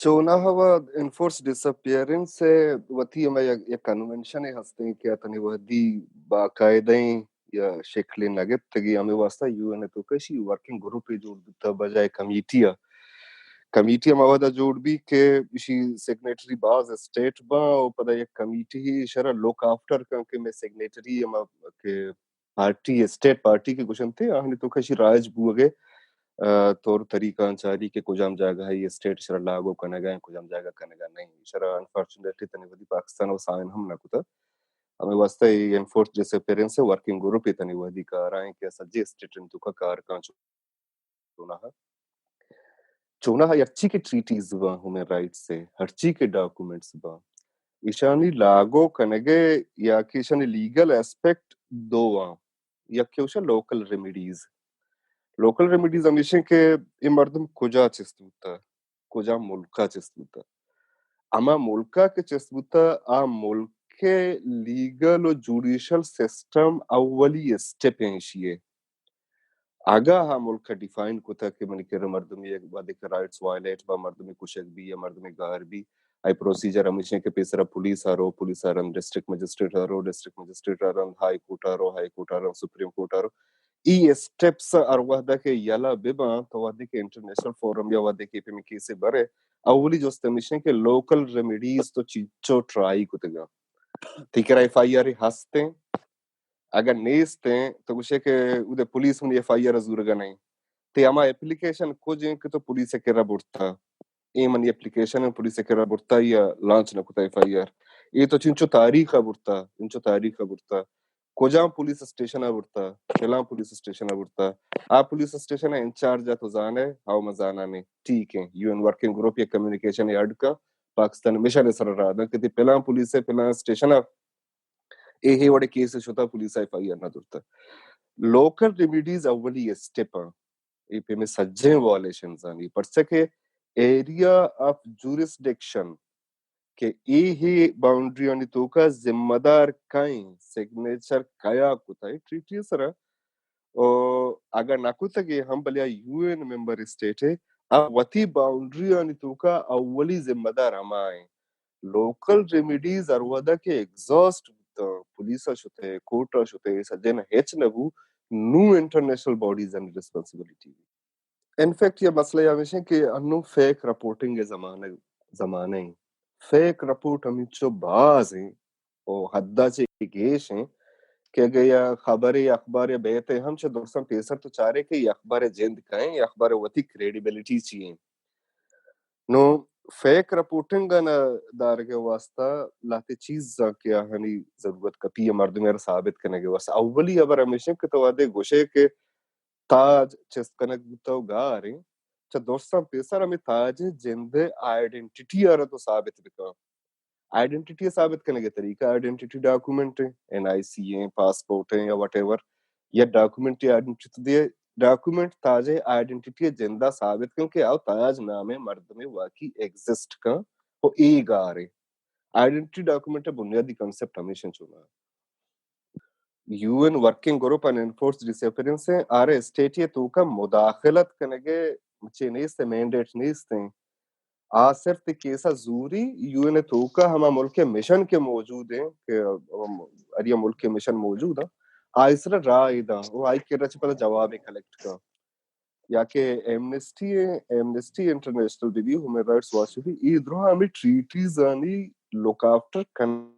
چوناہا و انفورس ڈس اپیئرنس ءِ وتی ہمے یک، یک کنونشنے ہستیں کہ آ تنی وہدی باقاعدہ ایں یا شکلے نہ گپتگی، ہمے واسطہ یو این ءِ توکا اشی ورکنگ گروپے جوڑ بوتا بجائے کمیٹی ءَ۔ کمیٹی ہما وہدا جوڑ بی کہ اشی سگنیٹری باز اسٹیٹ باں و پدا یک کمیٹی ہی اشرا لک آفٹر کن کہ مئے سگنیٹری ہما کہ پارٹی، اسٹیٹ پارٹی کہ گوشنتے، آہانی توکا اشی رائج بوگے، آ، طور طریقہ آں چاری کہ کجام جاگہ ای اسٹیٹ اشرا لاگو کنگا ایں، کجام جاگہ کنگا نہیں۔ اشرا انفارچونیٹلی تنی وہدی پاکستان و سائن ہم نہ کتا۔ ہمے واسطہ ای انفورس ڈس اپیئرنس ورکنگ گروپ ای تنی وہدی کارا ایں کہ سجے اسٹیٹ انتو کا کار کاں چوناہا۔ چوناہا ہرچی کہ ٹریٹیز باں، ہیومن رائٹس ءِ ہرچی کہ ڈاکومنٹس باں، ایشانی لاگو کنگ ءِ یا کہ ایشانی لیگل اسپیکٹ دو آں۔ یک کہ Usha local remedies. Local remedies ہمیشیں کہ اے مردم کجا چست بوتا، کجا ملکا چست بوتا۔ ہما ملکا کہ چست بوتا، آ ملک ءِ لیگل و جوڈیشل سسٹم اولی اسٹیپ ایں اشی ءِ۔ اگاں ہا ملک ءَ ڈیفائن کتگ کہ منی کرا مردمی یک وہدے کہ رائٹس وائلیٹ با، مردمی کشگ بی یا مردمی گار بی، آئی پروسیجر ہمیش ایں کہ پیسرا پولیس ءَ رو، پولیس ءَ رند ڈسٹرکٹ مجسٹریٹ ءَ رو، ڈسٹرکٹ مجسٹریٹ ءَ رند ہائی کورٹ ءَ رو، ہائی کورٹ ءَ رند سپریم کورٹ ءَ رو۔ ای اسٹیپس ہر وہدا کہ یلا بباں تو وہدے کہ انٹرنیشنل فورم یا وہدے کہ پیمی کیسے برے، اولی جست ہمیش ایں کہ لوکل ریمیڈیز تو چیچو ٹرائی کتگا۔ تئی کرا ایف آئی آر ہستیں، اگر نیست ایں تو گوشے کہ اودے پولیس منی ایف آئی آر زورگا نہیں۔ تے ہما اپلیکیشن کج ایں کہ تو پولیس ءِ کرا برتا، اے منی اپلیکیشن ایں، پولیس ءِ کرا برتا یا لانچ نہ کتا ایف آئی آر۔ اے تو چنچو تاریخ ءَ برتا، چنچو تاریخ ءَ برتا، کجام پولیس اسٹیشن ءَ برتا، فلاں پولیس اسٹیشن ءَ برتا۔ آ پولیس اسٹیشن ءِ انچارج ءَ تو زانے، ہاؤ من زانانے، ٹھیک ایں، یو این ورکنگ گروپ یا کمیونیکیشن ءِ اڈ کا پاکستان مشن ءِ سر ءَ را داں کہ تئی فلاں پولیس ءِ فلاں اسٹیشن ءَ اے ہے وڑے کیس شتا، پولیس ءَ ایف آئی آر نہ زرتا۔ لوکل ریمیڈیز اولی اسٹیپ آں۔ اے پیمیں سجیں وائلیشنز آنی، پرچہ کہ ایریا آف جورسڈکشن کہ اے ہے باؤنڈری آنی توکا ذمہ دار کئیں، سگنیچر کیا کتا ہے ٹریٹی سرا، او اگاں نہ کتگے ہم بلے آ یو این ممبر اسٹیٹ ہے، آ وتی باؤنڈری آنی توکا اولی ذمہ دار ہما ہیں۔ لوکل ریمیڈیز ہر وہدا کہ ایگزاسٹ بوتاں، پولیس ءَ شتے، کورٹ ءَ شتے، سجن ہچ نہ بو، نوں انٹرنیشنل باڈیز آنی ریسپانسبلٹی بی۔ انفیکٹ یہ مسئلہ ہمیش ہیں کہ انوں فیک رپورٹنگ ءِ زمانہ، زمانہ ہیں۔ فیک رپورٹ ہمینچو باز ہیں، او حدا چہ گیش ہیں کہ اگہ یا خبر یا اخبار یا بیت ہم چہ درساں پیسر تو چارے کہ یہ اخبار جند کئیں، یہ اخبار وتی کریڈیبلٹی چی ہیں۔ نوں فیک رپورٹنگ ءَ نہ دارگ ءِ واسطہ لہتے چیز کہ آہانی ضرورت کپی ءَ مردم ءَ را ثابت کنگ ءِ واسطہ۔ اولی ہبر ہمیش انت کہ تو وہدے گوشے کہ تاج چست کنگ بوتہ و گار انت، چہ درساں پیسر ہمے تاج ءِ جند ءِ آئیڈینٹیٹی ءَ را تو ثابت بکن۔ آئیڈینٹیٹی ءِ ثابت کنگ ءِ طریقہ آئیڈینٹیٹی ڈاکومنٹ ہیں، این آئی سی ہیں، پاسپورٹ ہیں یا وٹ ایور، یا ڈاکومنٹ آئیڈینٹیٹی دے، ڈاکومنٹ تاج ءِ آئیڈینٹیٹی ءِ جند ءَ ثابت کن کہ آ تاج نامیں مردمے واقعی ایگزسٹ کن و اے گار ہے۔ آئیڈینٹیٹی ڈاکومنٹ ءِ بنیادی کانسیپٹ ہمیش انت چوناہا۔ U N working group on enforced disappearance ہیں، آر اسٹیٹ ءِ توکا مداخلت کنگ ءِ چے نیست، مینڈیٹ نیست ہیں۔ آ صرف تی کیس ءَ زوری یو این ءِ توکا ہما ملک ءِ مشن کہ موجود ہیں کہ ہر یا ملک ءِ مشن موجود ہیں، آئی سرا رائے داں و آئی کرا چہ پدا جواب کلیکٹ کن۔ یا کہ ایمنسٹی، ایمنسٹی انٹرنیشنل بی بی، ہیومن رائٹس واچ بی بی، اے درا ہمیں ٹریٹیز آنی لک آفٹر کنگ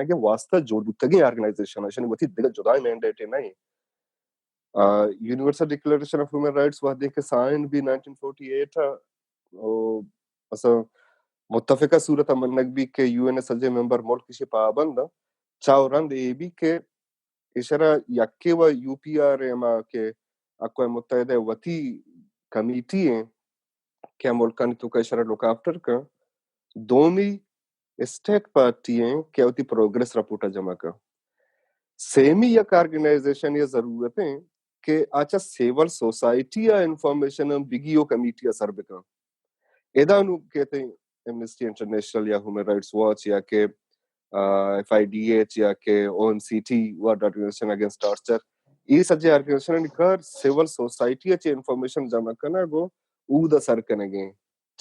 ءِ واسطہ جوڑ بوتگیں آرگنائزیشن، اشانی وتی دگہ جدائیں مینڈیٹ نہ ہیں۔ آ، Universal Declaration of Human Rights وہدے کہ سائن بی نائنٹین فورٹی ایٹ ءَ، او، مثلاً متفقہ صورت ءَ منگ بی کہ یو این ءِ سجے ممبر ملک اشی پابند ہیں۔ چاو رند اے بی کہ اشرا یکے و یو پی آر اے ہما کہ اقوام متحدہ ءِ وتی کمیٹی ہیں کہ ملکانی توکا اشرا لک آفٹر کن۔ دومی اسٹیٹ پارٹی ہیں کہ وتی پروگریس رپورٹ ءَ جمع کن۔ سیمی یک آرگنائزیشن ءِ ضرورت ہیں کہ آ چہ سول سوسائٹی ءَ انفارمیشن ہم بگی و کمیٹی ءَ سر بکن۔ ادا نوں کہتے ہیں ایمنسٹی انٹرنیشنل یا ہیومن رائٹس واچ یا کہ، آ، ایف آئی ڈی ایچ یا کہ O M C T, World Organisation Against Torture, اے سجے آرگنائزیشن کار سول سوسائٹی ءَ چہ انفارمیشن جمع کنگ و اود ءَ سر کنگ ہیں۔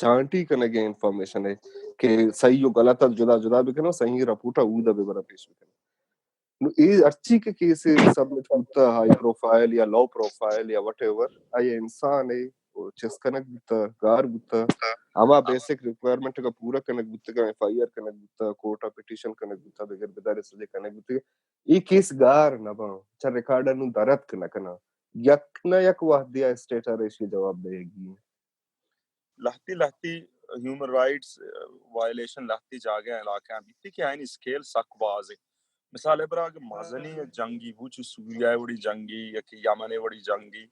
چانٹی کنگ ءِ انفارمیشن ءَ کہ صحیح و غلط ءَ جدا جدا بکناں، صحیح رپورٹ ءَ اودا ببراں پیش بکناں۔ نو اے ہرچی کہ کیس سبمٹ بوتا، ہائی پروفائل یا لو پروفائل یا وٹ ایور، آئی انسان ءَ چست کنگ بوتا، گار بوتا، ہما بیسک ریکوائرمنٹ ءَ پورا کنگ بوتا، ایف آئی آر کنگ بوتا، کورٹ ءَ پٹیشن کنگ بوتا، بغیر بدار سجے کنگ بوتا۔ اے کیس گار نہ باں، چہ ریکارڈ ءَ نوں دراتک نہ کناں۔ یک نہ یک وہدے ءَ اسٹیٹ ءَ را ایشی جواب دئیگی۔ لہتی لہتی ہیومن رائٹس وائلیشن لہتی جاگہ علاقہ بیتی کہ آئین اسکیل سک باز ہے۔ مثال برا اگر مزنی جنگی بو، چو سوریا وڑی جنگی یا کہ یمن وڑی جنگی،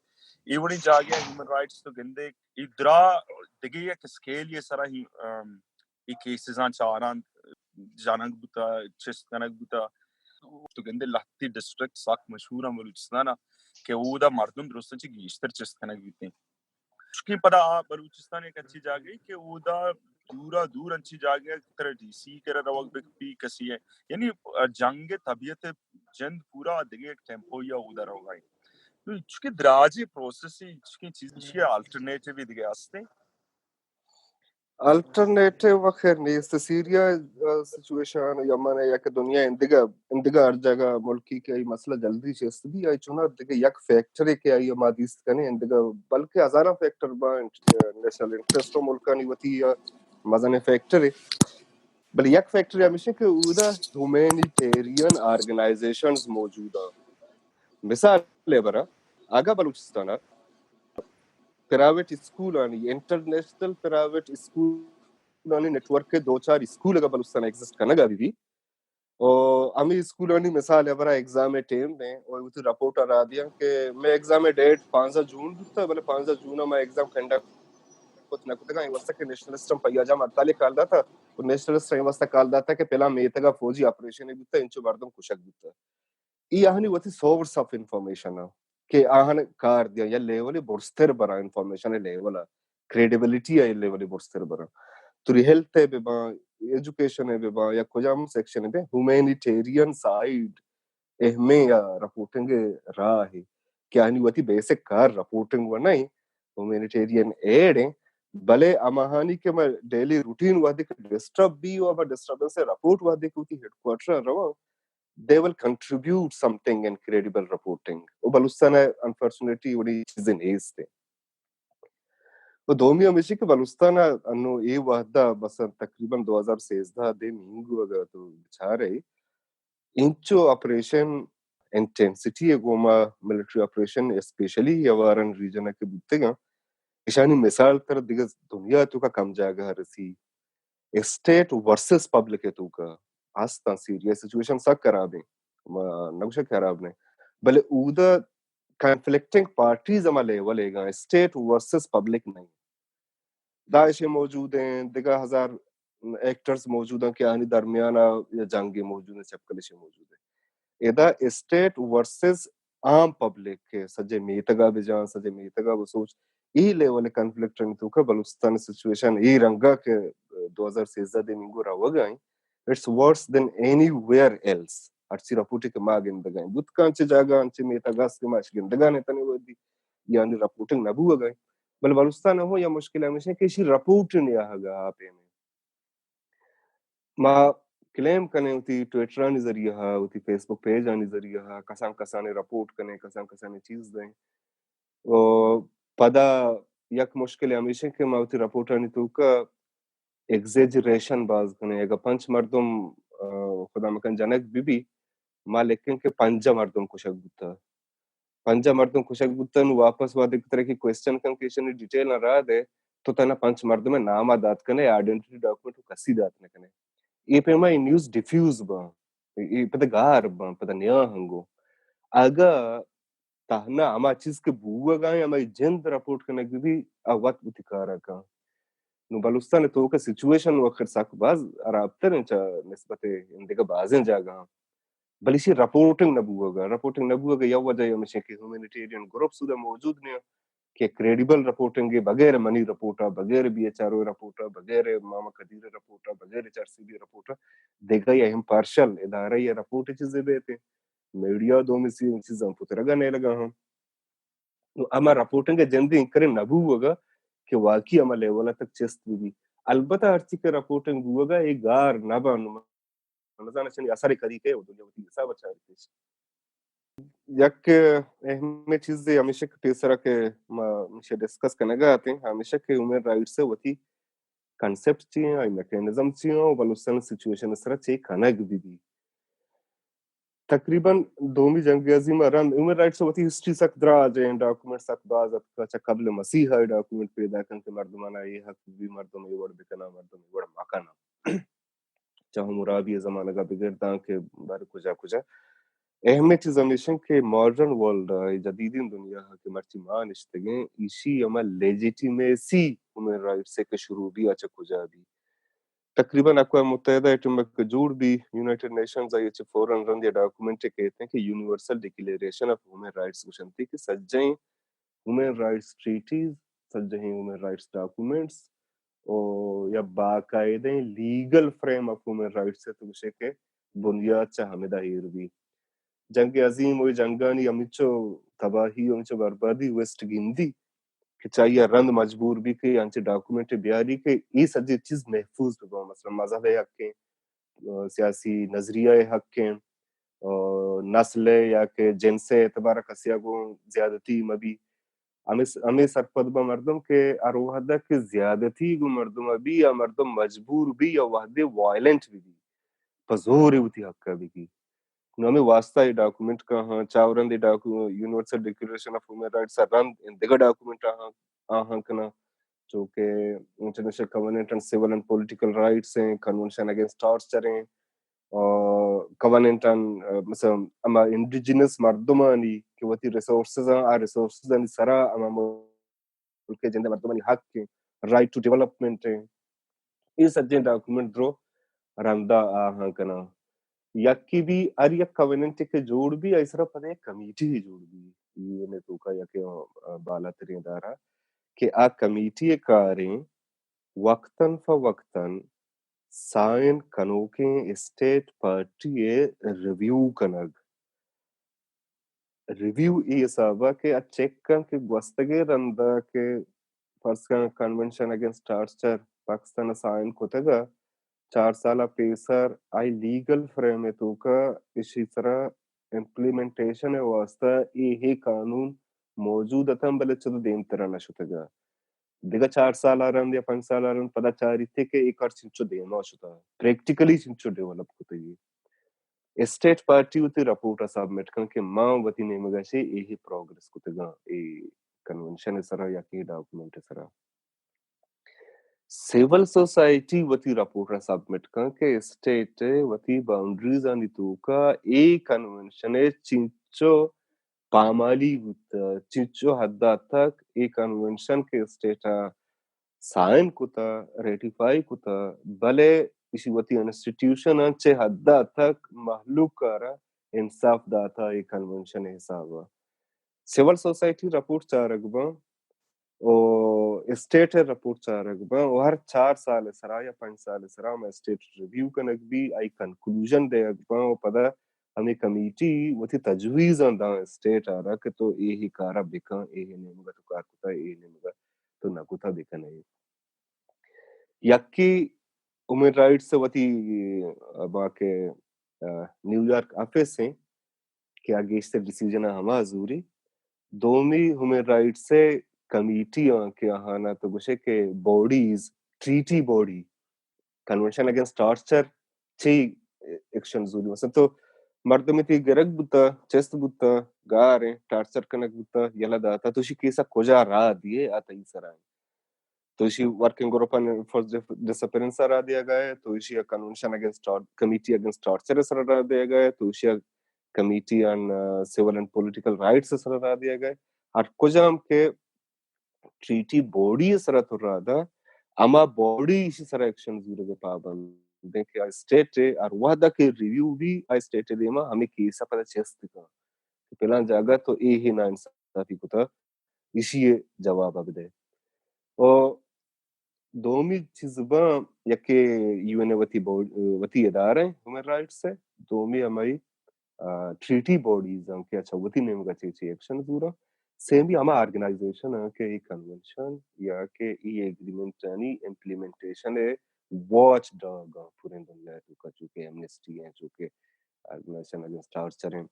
اے وڑی جاگہ ہیومن رائٹس تو گندے ادرا دگہ یک اسکیل یہ سرا ہی، ام، اے کیسز آں چاراں جنگ بوتا، چست کنگ بوتا۔ تو گندے لہتی ڈسٹرکٹ سک مشہور ہیں بلوچستان ءَ کہ اودا مردم درست چی گیشتر چست کنگ بیتے۔ چونکہ پدا آ بلوچستان ایک اچھی جاگہ ہے کہ اودا دورا دور انچی جاگہ ہے، ترا ڈی سی کرا روگ بکپی کسی ہے۔ یعنی جنگ طبیعت جند پورا دگہ ایک ٹیمپو یا اودا روگ آئی۔ تو چونکہ دراجی پروسیس ہے، چونکہ چیز ہے، آلٹرنیٹیو بھی دگہ ہستے۔ آلٹرنیٹیو و خیر نیست۔ سیریا، آ، سچویشن، یمن یا کہ دنیا اندگہ، اندگہ ہر جگہ ملکی کہ ای مسئلہ جلدی چست بی، آئی چنا دگہ یک فیکٹرے کہ آئی ما دیست کنے اندگہ، بلکہ ہزاراں فیکٹر با، انٹ-، نیشنل انٹرسٹ و ملکانی وتی یا مزن فیکٹرے۔ بلے یک فیکٹرے ہمیشہ کہ اودا ہیومینیٹیرین آرگنائزیشنز موجود ہیں۔ مثال برا، اگا بلوچستان پرائیویٹ اسکولانی، انٹرنیشنل پرائیویٹ اسکولانی نیٹ ورک ءِ دو چار اسکول اگاں بلوچستان ایگزسٹ کنگ ءَ بہ بی، او ہمے اسکولانی مثال ءَ برا ایگزام ءِ ٹائم دیں او وتی رپورٹ ءَ را دیاں کہ مئے ایگزام ءِ ڈیٹ پانزدہ جون بوتا، بلے پانزدہ جون ءَ ما ایگزام کنڈکٹ کت نہ کتگاں، اے واسطہ کہ نیشنلسٹ ہم پہ آ جام ہڑتالے کال داتا، او نیشنلسٹ ہم اے واسطہ کال داتا کہ پلاں میتگ ءَ فوجی آپریشنے بوتا، انچو مردم کشگ بوتا۔ اے آہانی وتی سورس آف انفارمیشن ءَ کہ آہان کار دیاں یا لیول برزتر براں، انفارمیشن لیول ءَ، کریڈیبلٹی ءِ لیول برزتر براں۔ تو ری ہیلتھ ءَ بہ باں، ایجوکیشن ءَ بہ باں یا کجام سیکشن ءَ بہ، ہیومینیٹیرین سائیڈ اہمیں یا رپورٹنگ ءِ راہ ہے کہ آہانی وتی بیسک کار رپورٹنگ و نہیں، ہیومینیٹیرین ایڈ ہیں، بلے ہماہانی کہ ما ڈیلی روٹین وہدے کہ ڈسٹرب بی و ہما ڈسٹربنس ءِ رپورٹ وہدے کہ وتی ہیڈ کوارٹر ءَ رواں، they will contribute something in credible reporting. و بلوچستان ءَ انفارچونیٹلی وڑی چیزے نیست ہے۔ و دومی ہمیشی کہ بلوچستان ءَ انو اے وہدہ بس تقریباً دو ہزار سیزدہ دے مینگو اگر تو بچارے، انچو آپریشن انٹینسٹی ءِ گوما ملٹری آپریشن اسپیشلی ہوارن ریجن ءَ کہ بوتگاں، ایشانی مثال تر دگہ دنیا ءِ توکا کم جاگہ رسی۔ اسٹیٹ ورسز پبلک ءِ توکا ہستاں، سیریا سچویشن سک خراب ہیں، ما نگوشاں خراب نہیں، بلے اودا کنفلکٹنگ پارٹیز ہما لیول ءَ گاں، اسٹیٹ ورسز پبلک نہیں۔ داعش موجود ہیں، دگہ ہزار ایکٹرز موجود ہیں کہ آنی درمیان یا جنگ موجود ہیں، چپکلش موجود ہیں۔ ادا اسٹیٹ ورسز عام پبلک کہ سجے میتگا بجان، سجے میتگا بسوچ، ای لیول کنفلکٹ انت تو کہ بلوچستان سچویشن ای رنگا کہ دو ہزار سیزدہ دے مینگو روگا ہیں، it's worse than anywhere else. ہرچی رپورٹ کہ ما گندگا ہیں، بوت کانچے جاگہ انچے میتگ است کہ ما اش گندگا نہیں تنے ودی، یعنی رپورٹنگ نہ بوگا ہیں۔ بل بلوچستان ہو یا مشکل ہمیشہ کہ اشی رپورٹ نہیں آگا آپ میں۔ ما کلیم کنیں وتی ٹویٹرانی ذریعہ ءَ، وتی فیس بک پیجانی ذریعہ ءَ، کسان کسانے رپورٹ کنیں، کسان کسانے چیز دیں۔ و پدا یک مشکل ہمیش انت کہ ما وتی رپورٹانی توکا ایگزیجریشن باز کنیں۔ اگہ پنچ مردم، آ، خدا مکن جنگ بی بی، ما لکھیں کہ پنجاہ مردم کشگ بوتا۔ پنجاہ مردم کشگ بوتن، واپس وہدے کہ ترا کہ کوئسچن کن کہ ایشانی ڈیٹیل ءَ را دے، تو تنا پنچ مردم ءِ نام ءَ دات کنے، آئیڈینٹی ڈاکومنٹ کسی دات نہ کنے۔ اے پیما اے نیوز ڈیفیوز باں، اے پدا گار باں، پدا نیا ہنگو۔ اگہ تہنا ہما چیز کہ بوگا ہیں، ہمائی جند رپورٹ کنگ بی، آ وت وتی کارا کن۔ نو بلوچستان ءِ توکا سچویشن وخر سک باز خرابتر ہیں چہ نسبت اندگہ بازیں جاگہاں۔ بلے ایشی رپورٹنگ نہ بوگا، رپورٹنگ نہ بوگا یک وجہ ہمیش انت کہ ہیومینیٹیرین گروپس اودا موجود نہیں کہ کریڈیبل رپورٹنگ بغیر منی رپورٹا، بغیر بی ایچ آر او رپورٹا، بغیر ماما قدیر رپورٹا، بغیر ایچ آر سی بی رپورٹا، دگہ یا امپارشل ادارہ یا رپورٹ چیزے بیتے۔ میڈیا دومی سی چیزاں پترگا نہیں لگا ہم۔ نو ہما رپورٹنگ ءِ جندی انکرے نہ بوگا کہ کہ واقعی ہما لیول ءَ تک چست بہ بی۔ البتہ ہرچی کہ رپورٹنگ بوگا اے گار نہ بان، من نزاناں چنی اثر کدی کئے و دنیا وتی حساب ءَ چاری پیش۔ یک اہم چیزے ہمیشہ کہ پیسرا کہ ما ہمیشہ ڈسکس کنگا اتیں، ہمیشہ کہ ہیومن رائٹس ءِ وتی کنسپٹ چی ہیں، آئی میکانزم چی ہیں، و بلوچستان سچویشن سرا چے کنگ بہ بی۔ تقریباً دومی جنگ عظیم ءَ رند ہیومن رائٹس ءِ وتی ہسٹری سک دراج ہیں، ڈاکومنٹ سک باز اتکا، چہ قبل مسیح ءَ ڈاکومنٹ پیدا کن کہ مردمانا اے حق بی، مردم اے وڑ بکنا، مردم اے وڑ مکنا۔ چہ حمورابی ءِ زمانگ ءَ بگر داں کہ بر کجا کجا۔ اہمیں چیز ہمیش انت کہ ماڈرن ورلڈ ءَ، جدیدیں دنیا ءَ کہ مرچی ما نشتگیں، ایشی ہما لیجیٹیمیسی ہیومن رائٹس ءِ کہ شروع بی آ چہ کجا بی۔ تقریباً اقوام متحدہ ءِ ٹیم ءَ کہ جوڑ بی، یونائیٹڈ نیشنز ءَ چہ فوراً رند یا ڈاکومنٹ کیت کہ universal Declaration of Human rights گوشنتی کہ سجہیں ہیومن رائٹس ٹریٹیز، سجہیں ہیومن رائٹس ڈاکومنٹس و یا باقاعدہ legal frame of Human rights ءِ تو گوشے کہ بنیاد چہ ہمدا ایر بی۔ جنگ عظیم و جنگانی ہمینچو تباہی و ہمینچو بربادی ویسٹ گندی کہ چہ آئی ءَ رند مجبور بی کہ انچیں ڈاکومنٹ بیاری کہ اے سجے چیز محفوظ بہ بنت، مثلاً مذہب ءِ حق ایں، سیاسی نظریہ ءِ حق ایں، نسل ءِ یا کہ جنس ءِ اعتبار ءَ کسی ءَ گوں زیادتی مہ بی۔ ہمے س-، ہمے سرپد بہ مردم کہ ہر وہد ءَ کہ زیادتی گوں مردم ءَ بی یا مردم مجبور بی یا وہدے وائلنٹ بہ بی، پہ زور ءَ وتی حق ءَ بگی۔ نوں ہمے واسطہ اے ڈاکومنٹ کاہاں، چاورند اے ڈاکو-، universal Declaration of Human rights ءَ رند دگہ ڈاکومنٹ آہاں، آہاں کناں، چو کہ international covenant on civil and political rights ایں، کنونشن اگینسٹ ٹارچر ایں، اور کووننٹ آن، آ، مثلاً ہما انڈیجنس مردمانی کہ وتی ریسورسز آں، آ ریسورسز آنی سرا ہما ملک ءِ جند ءِ مردمانی حق ایں، رائٹ ٹو ڈیولپمنٹ ایں۔ اے سجیں ڈاکومنٹ درو رندا آہاں کناں۔ یکے بی ہر یک کووننٹ کہ جوڑ بی، آئی سرا پدا یک کمیٹی جوڑ بی، یو این ءِ توکا یا کہ، آ، بالاتریں ادارہ کہ آ کمیٹی ءِ کار ایں وقتاً فوقتاً سائن کنوکیں اسٹیٹ پارٹی ءِ ریویو کنگ۔ ریویو اے حساب ءَ کہ آ چیک کن کہ گوستگیں رند ءَ کہ فرض کن کنونشن اگینسٹ ٹارچر پاکستان ءَ سائن کتگ ءَ، چار سال ءَ پیسر آئی لیگل فریم ءِ توکا ایشی سرا امپلیمنٹیشن ءِ واستہ اے ہے قانون موجود اتاں، بلے چدو دیمترا نہ شتگ ءَ۔ دگہ چار سال ءَ رند یا پنچ سال ءَ رند پدا چاریت کہ اے کار چنچو دیما شتہ، پریکٹیکلی چنچو ڈیولپ کتگی۔ اسٹیٹ پارٹی وتی رپورٹ ءَ سبمٹ کن کہ ما وتی نیمگ ءَ چہ اے ہے پروگریس کتگاں اے کنونشن ءِ سرا یا کہ اے ڈاکومنٹ ءِ سرا۔ سول سوسائٹی وتی رپورٹ ءَ سبمٹ کن کہ اسٹیٹ ءِ وتی باؤنڈریز آنی توکا اے کنونشن ءِ چنچو پامالی بوتہ، چنچو حد ءَ تک اے کنونشن کہ اسٹیٹ ءَ سائن کتہ، ریٹیفائی کتہ، بلے ایشی وتی انسٹیٹیوشن آں چہ حد ءَ تک مہلوک ءَ را انصاف داتہ اے کنونشن ءِ حساب ءَ۔ سول سوسائٹی رپورٹ چارگ باں، او اسٹیٹ ءِ رپورٹ چارگ باں، او ہر چار سال ءِ سرا یا پنچ سال ءِ سرا ہما اسٹیٹ ریویو کنگ بی، آئی کنکلوژن دیگ باں، او پدا ہمے کمیٹی وتی تجویزاں داں اسٹیٹ ءَ را کہ تو اے ہے کار ءَ بکن، اے ہے نیمگ ءَ تو کار کتہ، اے نیمگ ءَ تو نہ کتہ بکن ئے۔ یکے ہیومن رائٹس ءِ وتی، آ، با کہ، آ، نیویارک آفس ایں کہ آ گیشتر ڈیسیژن ءَ ہما زوری۔ دومی ہیومن رائٹس ءِ کمیٹی آں کہ آہانا تو گوشے کہ bodies, treaty body, convention Against torture چی ایکشن زوری؟ مثلاً تو مردمے تئی گرگ بوتہ، چست بوتہ، گار ایں، ٹارچر کنگ بوتہ، یلہ داتہ، تو ایشی کیس ءَ کجا راہ دیئے؟ آ تئی سرا ایں۔ تو ایشی working group on force dis-, disappearance ءَ راہ دیگا ئے، تو ایشی ءَ convention against tor-, committee against torture ءِ سرا راہ دیگا ئے، تو ایشی ءَ committee on, ah, civil and political rights ءِ سرا راہ دیگا ئے۔ ہر کجام کہ ٹریٹی باڈی ءِ سرا تو راہ داں، ہما باڈی ایشی سرا ایکشن زورگ ءِ پابند ایں کہ آ اسٹیٹ ءِ ہر وہد ءَ کہ ریویو بی، آ اسٹیٹ ءِ دیما ہمے کیس ءَ پدا چست کن کہ پلان جاگہ تو اے ہے ناانصافی کتہ، ایشی ءِ جواب ءَ بدے۔ او دومی چیز باں، یکے یو این ءِ وتی باڈ-، وتی ادارہ ایں ہیومن رائٹس ءِ، دومی ہمائی، آ، ٹریٹی باڈیز آں کہ اچھا وتی نیمگ ءَ چے چے ایکشن زوراں۔ سیمی ہما آرگنائزیشن آں کہ اے کنونشن یا کہ اے ایگریمنٹ آنی امپلیمنٹیشن ءِ واچ ڈاگ آں پوریں دنیا ءِ توکا، چو کہ ایمنسٹی ایں، چو کہ آرگنائزیشن اگینسٹ ٹارچر ایں،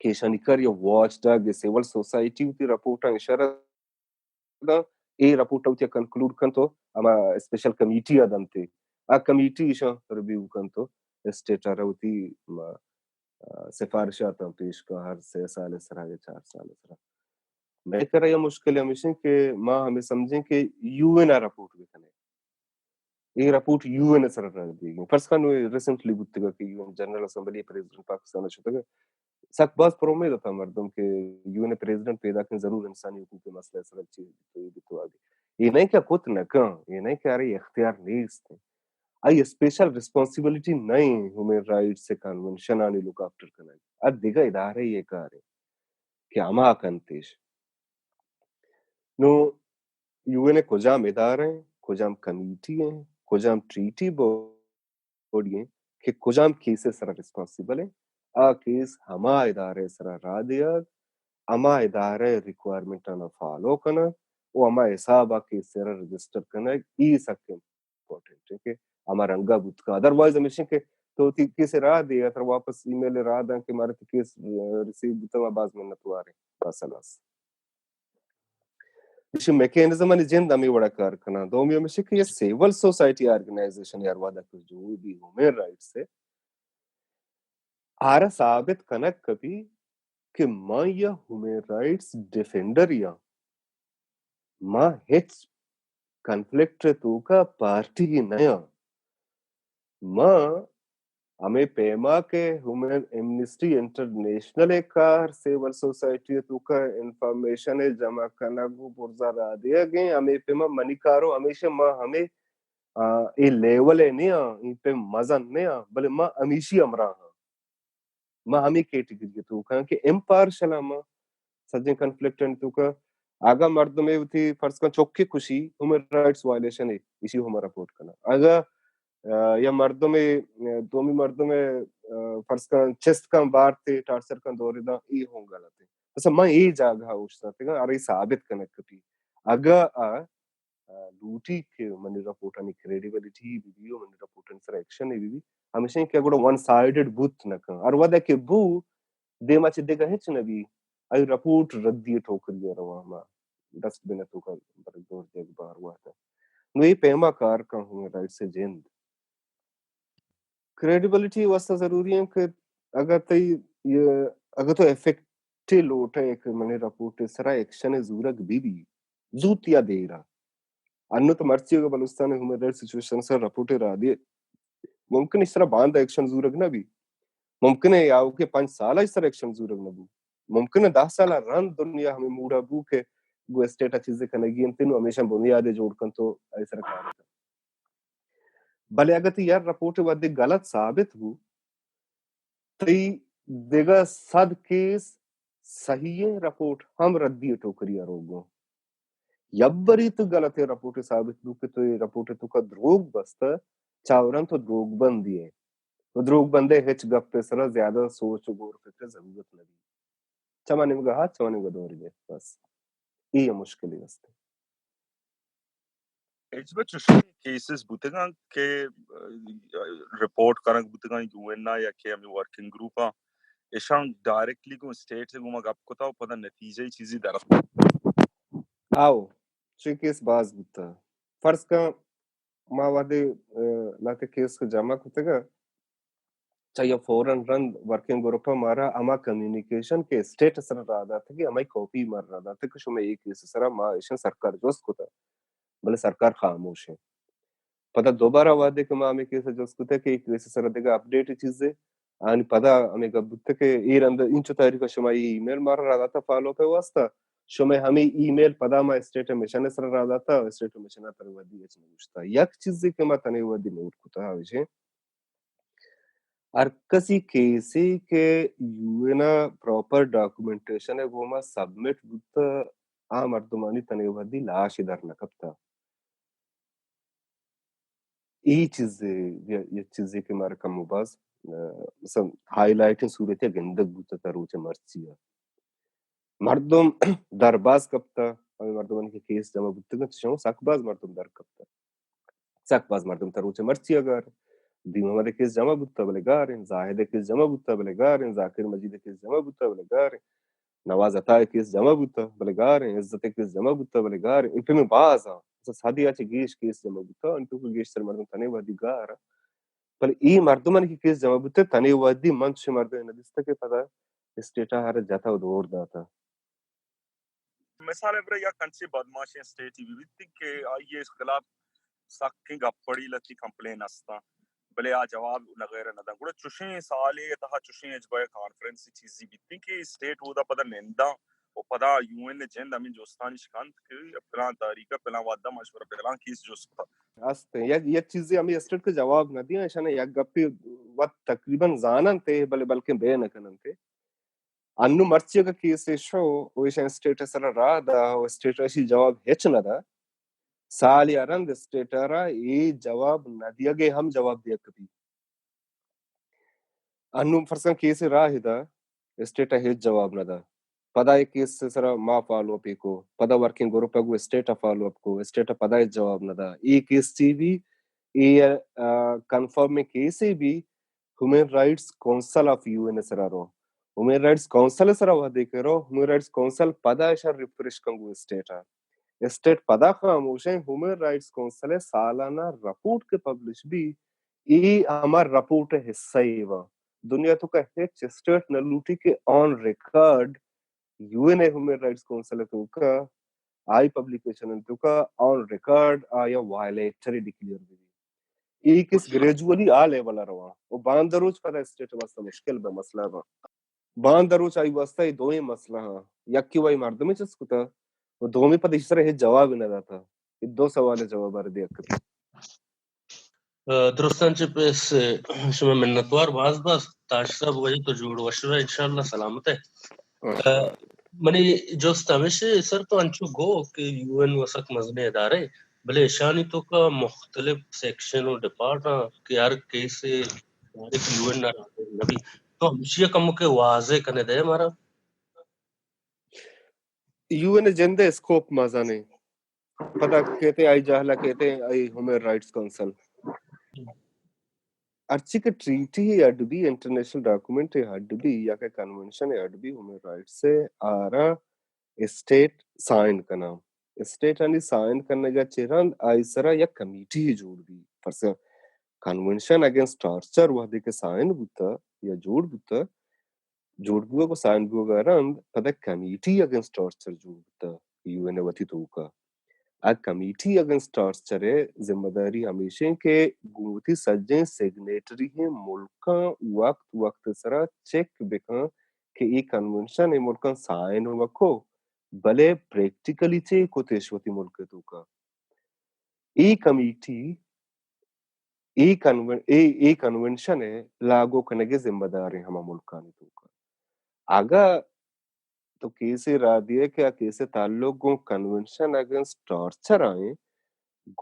کہ ایشانی کار یا واچ ڈاگ یا سول سوسائٹی وتی رپورٹاں اشارہ داں، اے رپورٹ ءَ وتی کنکلوڈ کنت و ہما اسپیشل کمیٹی ءَ دنت، آ کمیٹی ایشاں ریویو کنت و اسٹیٹ ءَ را وتی، ما، آ، سفارشاتاں پیش کن ہر سے سال ءِ سرا یا چار سال ءِ سرا۔ مئے کرا یا مشکل ہمیش ایں کہ ما ہمے سمجھیں کہ یو این ءَ رپورٹ بکنیں۔ اے رپورٹ یو این ءِ سرا را دیگ ایں۔ فرض کن نوں ریسنٹلی بوتگا کہ U N general assembly president Pakistan ءَ شتگ۔ سک باز پر امید اتاں مردم کہ یو این ءِ پریزیڈنٹ پیداکیں ضرور انسانی حقوق ءِ مسئلہ ءِ سرا چیز بیت و اے بیت و آ بیت۔ اے نہ کہ کت نہ کن، اے نہ کہ آرا اختیار نیست۔ آئی اسپیشل ریسپانسبلٹی نہ ایں ہیومن رائٹس ءِ کنونشن آنی لک آفٹر کنگ۔ آ دگہ ادارہ ءِ کار ایں کہ ہما کنت ایش۔ نوں یو این ءِ کجام ادارہ ایں، کجام کمیٹی ایں، کجام ٹریٹی باڈی ایں کہ کجام کیس ءِ سرا ریسپانسبل ایں؟ آ کیس ہما ادارہ ءِ سرا را دیگ، ہما ادارہ ءِ ریکوائرمنٹ آناں فالو کنگ و ہما حساب ءَ کیس ءَ را رجسٹر کنگ، اے سک امپورٹنٹ ایں کہ ہما رنگا بوت کن۔ ادروائز ہمیش ایں کہ تو وتی کیس ءَ را دے، ترا واپس ای میل ءَ را داں کہ مارا تئی کیس، آ، ریسیو بوتگ، ما باز منت وار ایں۔ بس ہلاس۔ ایشی میکانزم آنی جند ہمے وڑا کار کناں۔ دومی ہمیش کہ یہ سول سوسائٹی آرگنائزیشن ہر وہدا کہ جوڑ بی ہیومن رائٹس ءِ، آرا ثابت کنگ کپی کہ من یا ہیومن رائٹس ڈیفینڈر یاں، من ہچ کنفلکٹ ءِ توکا پارٹی نہ یاں۔ من ہمے پیما کہ ہیومن ایمنسٹی انٹرنیشنل ءِ کار سول سوسائٹی ءِ توکا انفارمیشن ءِ جمع کنگ و برزا را دیگ ایں، ہمے پیما منی کارو ہمیش ایں، من ہمے، آ، اے لیول ءَ نیاں، اے پیم مزن نیاں، بلے من ہمیشی ہمراہ آں۔ من ہمے کیٹیگری ءِ توکا آں کہ امپارشل آں، من سجیں کنفلکٹ آنی توکا اگاں مردمے وتی فرض کن چکے کشی، ہیومن رائٹس وائلیشن اے، ایشی ہم رپورٹ کناں۔ اگاں، آ، یا مردمے، آ، دومی مردمے، آ، فرض کن چست کن بارتے، ٹارچر کن دورے داں، اے ہم غلط ایں۔ مثلاً من اے جاگہ اوشتاتگاں، ارے ثابت کنگ کپی۔ اگاں آ آ، لوٹی کہ منی رپورٹانی کریڈیبلٹی بہ بی و منی رپورٹانی سرا ایکشن بہ بی، ہمیش ایں کہ گڑا ون سائیڈڈ بوت نہ کن۔ ہر وہدے کہ بو، دیما چہ دگہ ہچ نہ بی، آئی رپورٹ ردی ٹوکری ءَ رواں، ہما ڈسٹ بن ءِ توکا برگ دور دیگ بار وہدا۔ نوں اے پیما کار کن ہیومن رائٹس ءِ جند۔ کریڈیبلٹی واسطہ ضروری ایں کہ اگاں تئی، اگاں تو ایفیکٹ لوٹ ئے کہ منی رپورٹ ءِ سرا ایکشن زورگ بہ بی، زوت یا دیر ءَ۔ انوں تو مرچی اگاں بلوچستان ءِ ہیومن رائٹس سچویشن ءِ سرا رپورٹ را دئے، ممکن ایں ایشی سرا باندا ایکشن زورگ نہ بی، ممکن ایں آؤکیں پنچ سال ءَ ایشی سرا ایکشن زورگ نہ بو، ممکن ایں دہ سال ءَ رند دنیا ہمے موڈ ءَ بو کہ گوں اسٹیٹ ءَ چیزے کنگی اِنت، نوں ہمیشاں بنیادے جوڑ کنت و آئی سرا کار کنت۔ بلے اگاں تئی یک رپورٹ وھدے غلط ثابت بو، تئی دگہ صد کیس صحیحیں رپورٹ ہم ردی ءِ ٹوکری ءَ روگ اَنت۔ یک برے تو غلطیں رپورٹ ثابت بو کہ تو اے رپورٹ ءِ توکا دروگ بستہ، چاوراں تو دروگ بندے ئے۔ و دروگ بندے ہچ گپ ءِ سرا زیادہ سوچ و غور فکر ءِ ضرورت نہ بیت۔ چما نیمگا ہات، چما نیمگا دور گیت، بس۔ اے مشکلے است۔ ہچبر چوشیں کیسز بوتگاں کہ، آ، رپورٹ کنگ بوتگاں یو این ءَ یا کہ ہمے ورکنگ گروپ ءَ، ایشاں ڈائریکٹلی گوں اسٹیٹ ءَ گوما گپ کتا و پدا نتیجہ چیزی در آؤ، چوشیں کیس باز بوتا۔ فرض کن ما وھدے، آ، لہتے کیس کہ جمع کتگ، چہ یا فوراً رند ورکنگ گروپ ءَ مارا ہما کمیونیکیشن کہ اسٹیٹ ءِ سرا راہ داتگ، ہمائی کاپی مارا راہ داتگ کہ شمئے اے کیس ءِ سرا ما ایشاں سرکار جست کتگ، بلے سرکار خاموش ایں۔ پدا دوبارہ وھدے کہ ما ہمے کیس ءَ جست کتگ کہ اے کیس ءِ سرا دگہ اپڈیٹ چیزے، آنی پدا ہمے گپ بوتگ کہ اے رند انچو تاریخ ءَ شما اے ای میل مارا راہ داتگ فالو اپ ءِ واسطہ، شمئے ہمے ای میل پدا ما اسٹیٹ مشن ءِ سرا راہ داتگ، اسٹیٹ مشن ءَ تنے وھدی ہچ نہ گوشتگ۔ یک چیزے کہ ما تنے وھدی نوٹ کتگ، ہمیش ایں ہر کسی کیسے کہ یو این ءَ پراپر ڈاکومنٹیشن ءِ گوما سبمٹ بوتگ، آ مردمانی تنے وھدی لاش در نہ کپتگ۔ اے چیزے، یک چیزے کہ مارا کم و باز، آ، مثلاً ہائی لائٹیں صورت ءَ گندگ بوتگ تا روچ مرچی ءَ۔ مردم در باز کپتہ، ہمے مردمانی کہ کیس جمع بوتگ انت، چشاں سک باز مردم در کپتہ۔ سک باز مردم تہ روچ مرچی ءَ گار انت۔ دین محمد ءِ کیس جمع بوتہ، بلے گار انت۔ زاہد ءِ کیس جمع بوتہ، بلے گار انت۔ ذاکر مجید ءِ کیس جمع بوتہ، بلے گار انت۔ نواز عطا ءِ کیس جمع بوتہ، بلے گار انت۔ عزت ءِ کیس جمع بوتہ، بلے گار انت۔ اے پیمیں باز انت۔ مثلاً صد یا چہ گیش کیس جمع بوتہ، انچو کہ گیشتر مردم تنے وہدی گار انت۔ بلے اے مردمانی کہ کیس جمع بوتہ، تنے وہدی من چشیں مردمے نہ دیستہ کہ پدا اسٹیٹ ءَ ہر جتہ و دور داتہ۔ مثال ءَ برا یک انچیں بدماشیں اسٹیٹے بہ بیت کہ آئی ءِ خلاف سکیں گپڑی لتی کمپلین استاں، بلے آ جواب وغیرہ نہ داں۔ گڑا چشیں سالے ءِ تہا چشیں ہچبر کانفرنس چیزے بیت کہ اسٹیٹ اودا پدا ننداں و پدا یو این ءِ جند ہمے جستانی شکنت کہ پلان تاریخ ءَ پلان وھد ءَ ما شمارا پلان کیس جست کتگ۔ است انت۔ یک، یک چیزے ہمے اسٹیٹ کہ جواب نہ دیاں، ایشاں یک گپے وت تقریباً زاننت، بلے بلکیں بے نہ کننت۔ انوں مرچی اگہ کیسے شو و ایشاں اسٹیٹ ءِ سرا راہ دا و اسٹیٹ ءَ ایشی جواب ہچ نہ دا، سالے ءَ رند اسٹیٹ ءَ را اے جواب نہ دیگ ءِ ہم جواب دیگ کپی۔ انوں فرض کن کیسے راہ دا، اسٹیٹ ءَ ہچ جواب نہ دا۔ پدا اے کیس ءِ سرا ما فالو اپ کو، پدا ورکنگ گروپ ءَ گوں اسٹیٹ ءَ فالو اپ کو، اسٹیٹ ءَ پدا ہچ جواب نہ دا۔ اے کیس چی بی، اے، آ، کنفرم کیسے بی، human rights council of U N ءِ سرا رو۔ ہیومن رائٹس کونسل ءِ سرا وہدے کہ رو، ہیومن رائٹس کونسل پدا ایشاں ریفریش کن گوں اسٹیٹ ءَ۔ اسٹیٹ پدا خاموش انت۔ ہیومن رائٹس کونسل ءِ سالانہ رپورٹ کہ پبلش بی، اے ہما رپورٹ ءِ حصہ اے باں۔ دنیا ءِ توکا ہچ اسٹیٹ نہ لوٹی کہ آن ریکارڈ یو این ءِ ہیومن رائٹس کونسل ءِ توکا آئی پبلیکیشن ءِ توکا آن ریکارڈ آیا وائلیٹر ڈکلیئر بی۔ اے کیس گریجولی آ لیول ءَ رواں و باند روچ پدا اسٹیٹ ءِ واسطہ مشکل بہ مسئلہ باں۔ باند روچ آئی واسطہ اے دوئیں مسئلہ ہاں، یکے وائی مردمے چست کتا و دومی پدا ایشی سرا ہچ جواب نہ داتا۔ اے دو سوال ءِ جواب ءَ دیگ کپی۔ ء، درستاں چہ پیش شما منتوار باز باز۔ تاج صاحب، واجہ تو جوڑ وش بئے، انشاءاللہ سلامت ئے۔ ء، منی جست ہمیش ایں، سر تو انچو گو کہ یو این و سک مزنیں ادارے، بلے اشانی توکا مختلف سیکشن و ڈیپارٹ آں کہ ہر کیسے ڈائریکٹ یو این ءَ راہ نہ بی۔ تو ہمشی ءَ کمکے واضح کنے دئے مارا۔ یو این ءِ جند ءِ اسکوپ مزن ایں۔ پدا کیت آئی جہلا کیت آئی ہیومن رائٹس کونسل۔ ہرچی کہ ٹریٹی ءِ اڈ بی، انٹرنیشنل ڈاکومنٹ ءِ اڈ بی یا کہ کنونشن ءِ اڈ بی ہیومن رائٹس ءِ، آرا اسٹیٹ سائن کناں۔ اسٹیٹ آنی سائن کنگ ءَ چہ رند آئی سرا یک کمیٹی جوڑ بی۔ فرض کنونشن اگینسٹ ٹارچر وہدے کہ سائن بوتا یا جوڑ بوتا، جوڑ بوگ و سائن بوگ ءَ رند پدا کمیٹی اگینسٹ ٹارچر جوڑ بوتا یو این ءِ وتی توکا۔ آ کمیٹی اگینسٹ ٹارچر ءِ ذمہ داری ہمیش ایں کہ گوں وتی سجیں سگنیٹری ایں ملکاں وقت وقت ءِ سرا چیک بکن کہ اے کنونشن اے ملکاں سائن و کو، بلے پریکٹیکلی چے کتش وتی ملک ءِ توکا۔ اے کمیٹی اے کنون-، اے، اے کنونشن ءِ لاگو کنگ ءِ ذمہ دار ایں ہما ملکانی توکا۔ اگاں تو کیسے راہ دیئے کہ آ کیسے تعلق گوں کنونشن اگینسٹ ٹارچر ءَ ایں،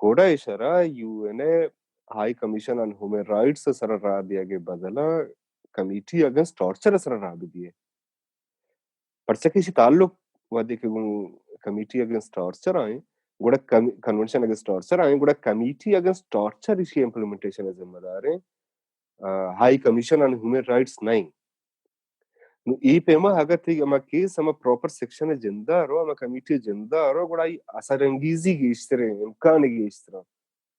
گڑا ایشرا یو این ءِ high Commission on Human rights ءِ سرا راہ دیگ ءِ بدل ءَ کمیٹی اگینسٹ ٹارچر ءِ سرا راہ بدیئے۔ پرچا کہ ایشی تعلق وہدے کہ گوں کمیٹی اگینسٹ ٹارچر ءَ ایں، گڑا کم-، کنونشن اگینسٹ ٹارچر ءَ ایں، گڑا کمیٹی اگینسٹ ٹارچر ایشی امپلیمنٹیشن ءِ ذمہ دار ایں، آ، High Commission on Human Rights نہ ایں۔ نو اے پیما اگاں تئی ہما کیس ہما پراپر سیکشن ءِ جندا رو، ہما کمیٹی ءِ جندا رو، گڑا آئی اثر انگیزی گیشتر ایں، امکان گیشتر ایں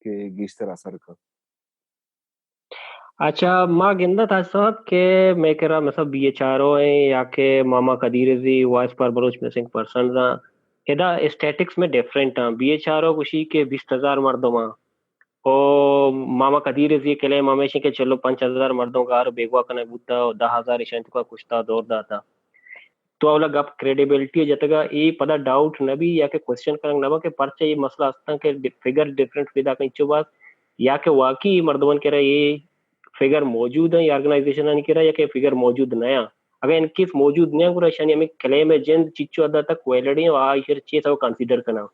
کہ گیشتر اثر کن۔ اچھا، ما گندہ تاج صاحب کہ مئے کرا مثلا بی ایچ آر او ایں یا کہ ماما قدیر رضی voice for Baloch missing persons آں، ادا اسٹیٹکس مئے ڈیفرنٹ آں۔ بی ایچ آر او گوشی کہ بیست ہزار مردم آں، او ماما قدیر رضی کلیم ہمیش ایں کہ چل و پنچ ہزار مردم گار بیگواہ کنگ بوتا و دہ ہزار ایشانی توکا کشتا دور داتا۔ تو اولا گپ کریڈیبلٹی ءَ جتگ ءَ، اے پدا ڈاؤٹ نہ بی یا کہ کوسچن کنگ نہ بی کہ پرچا اے مسئلہ استاں کہ ڈ-، فگر ڈفرنٹ پیدا کن چو باز، یا کہ واقعی اے مردمانی کرا اے فگر موجود ایں، اے آرگنائزیشنانی کرا یا کہ فگر موجود نہ ایں۔ اگاں ان کیس موجود نہ ایں، گڑا اشانی ہمے کلیم ءِ جند چچو حد تک ویلڈ ایں و آ ایشرا چے سبب کنسیڈر کناں؟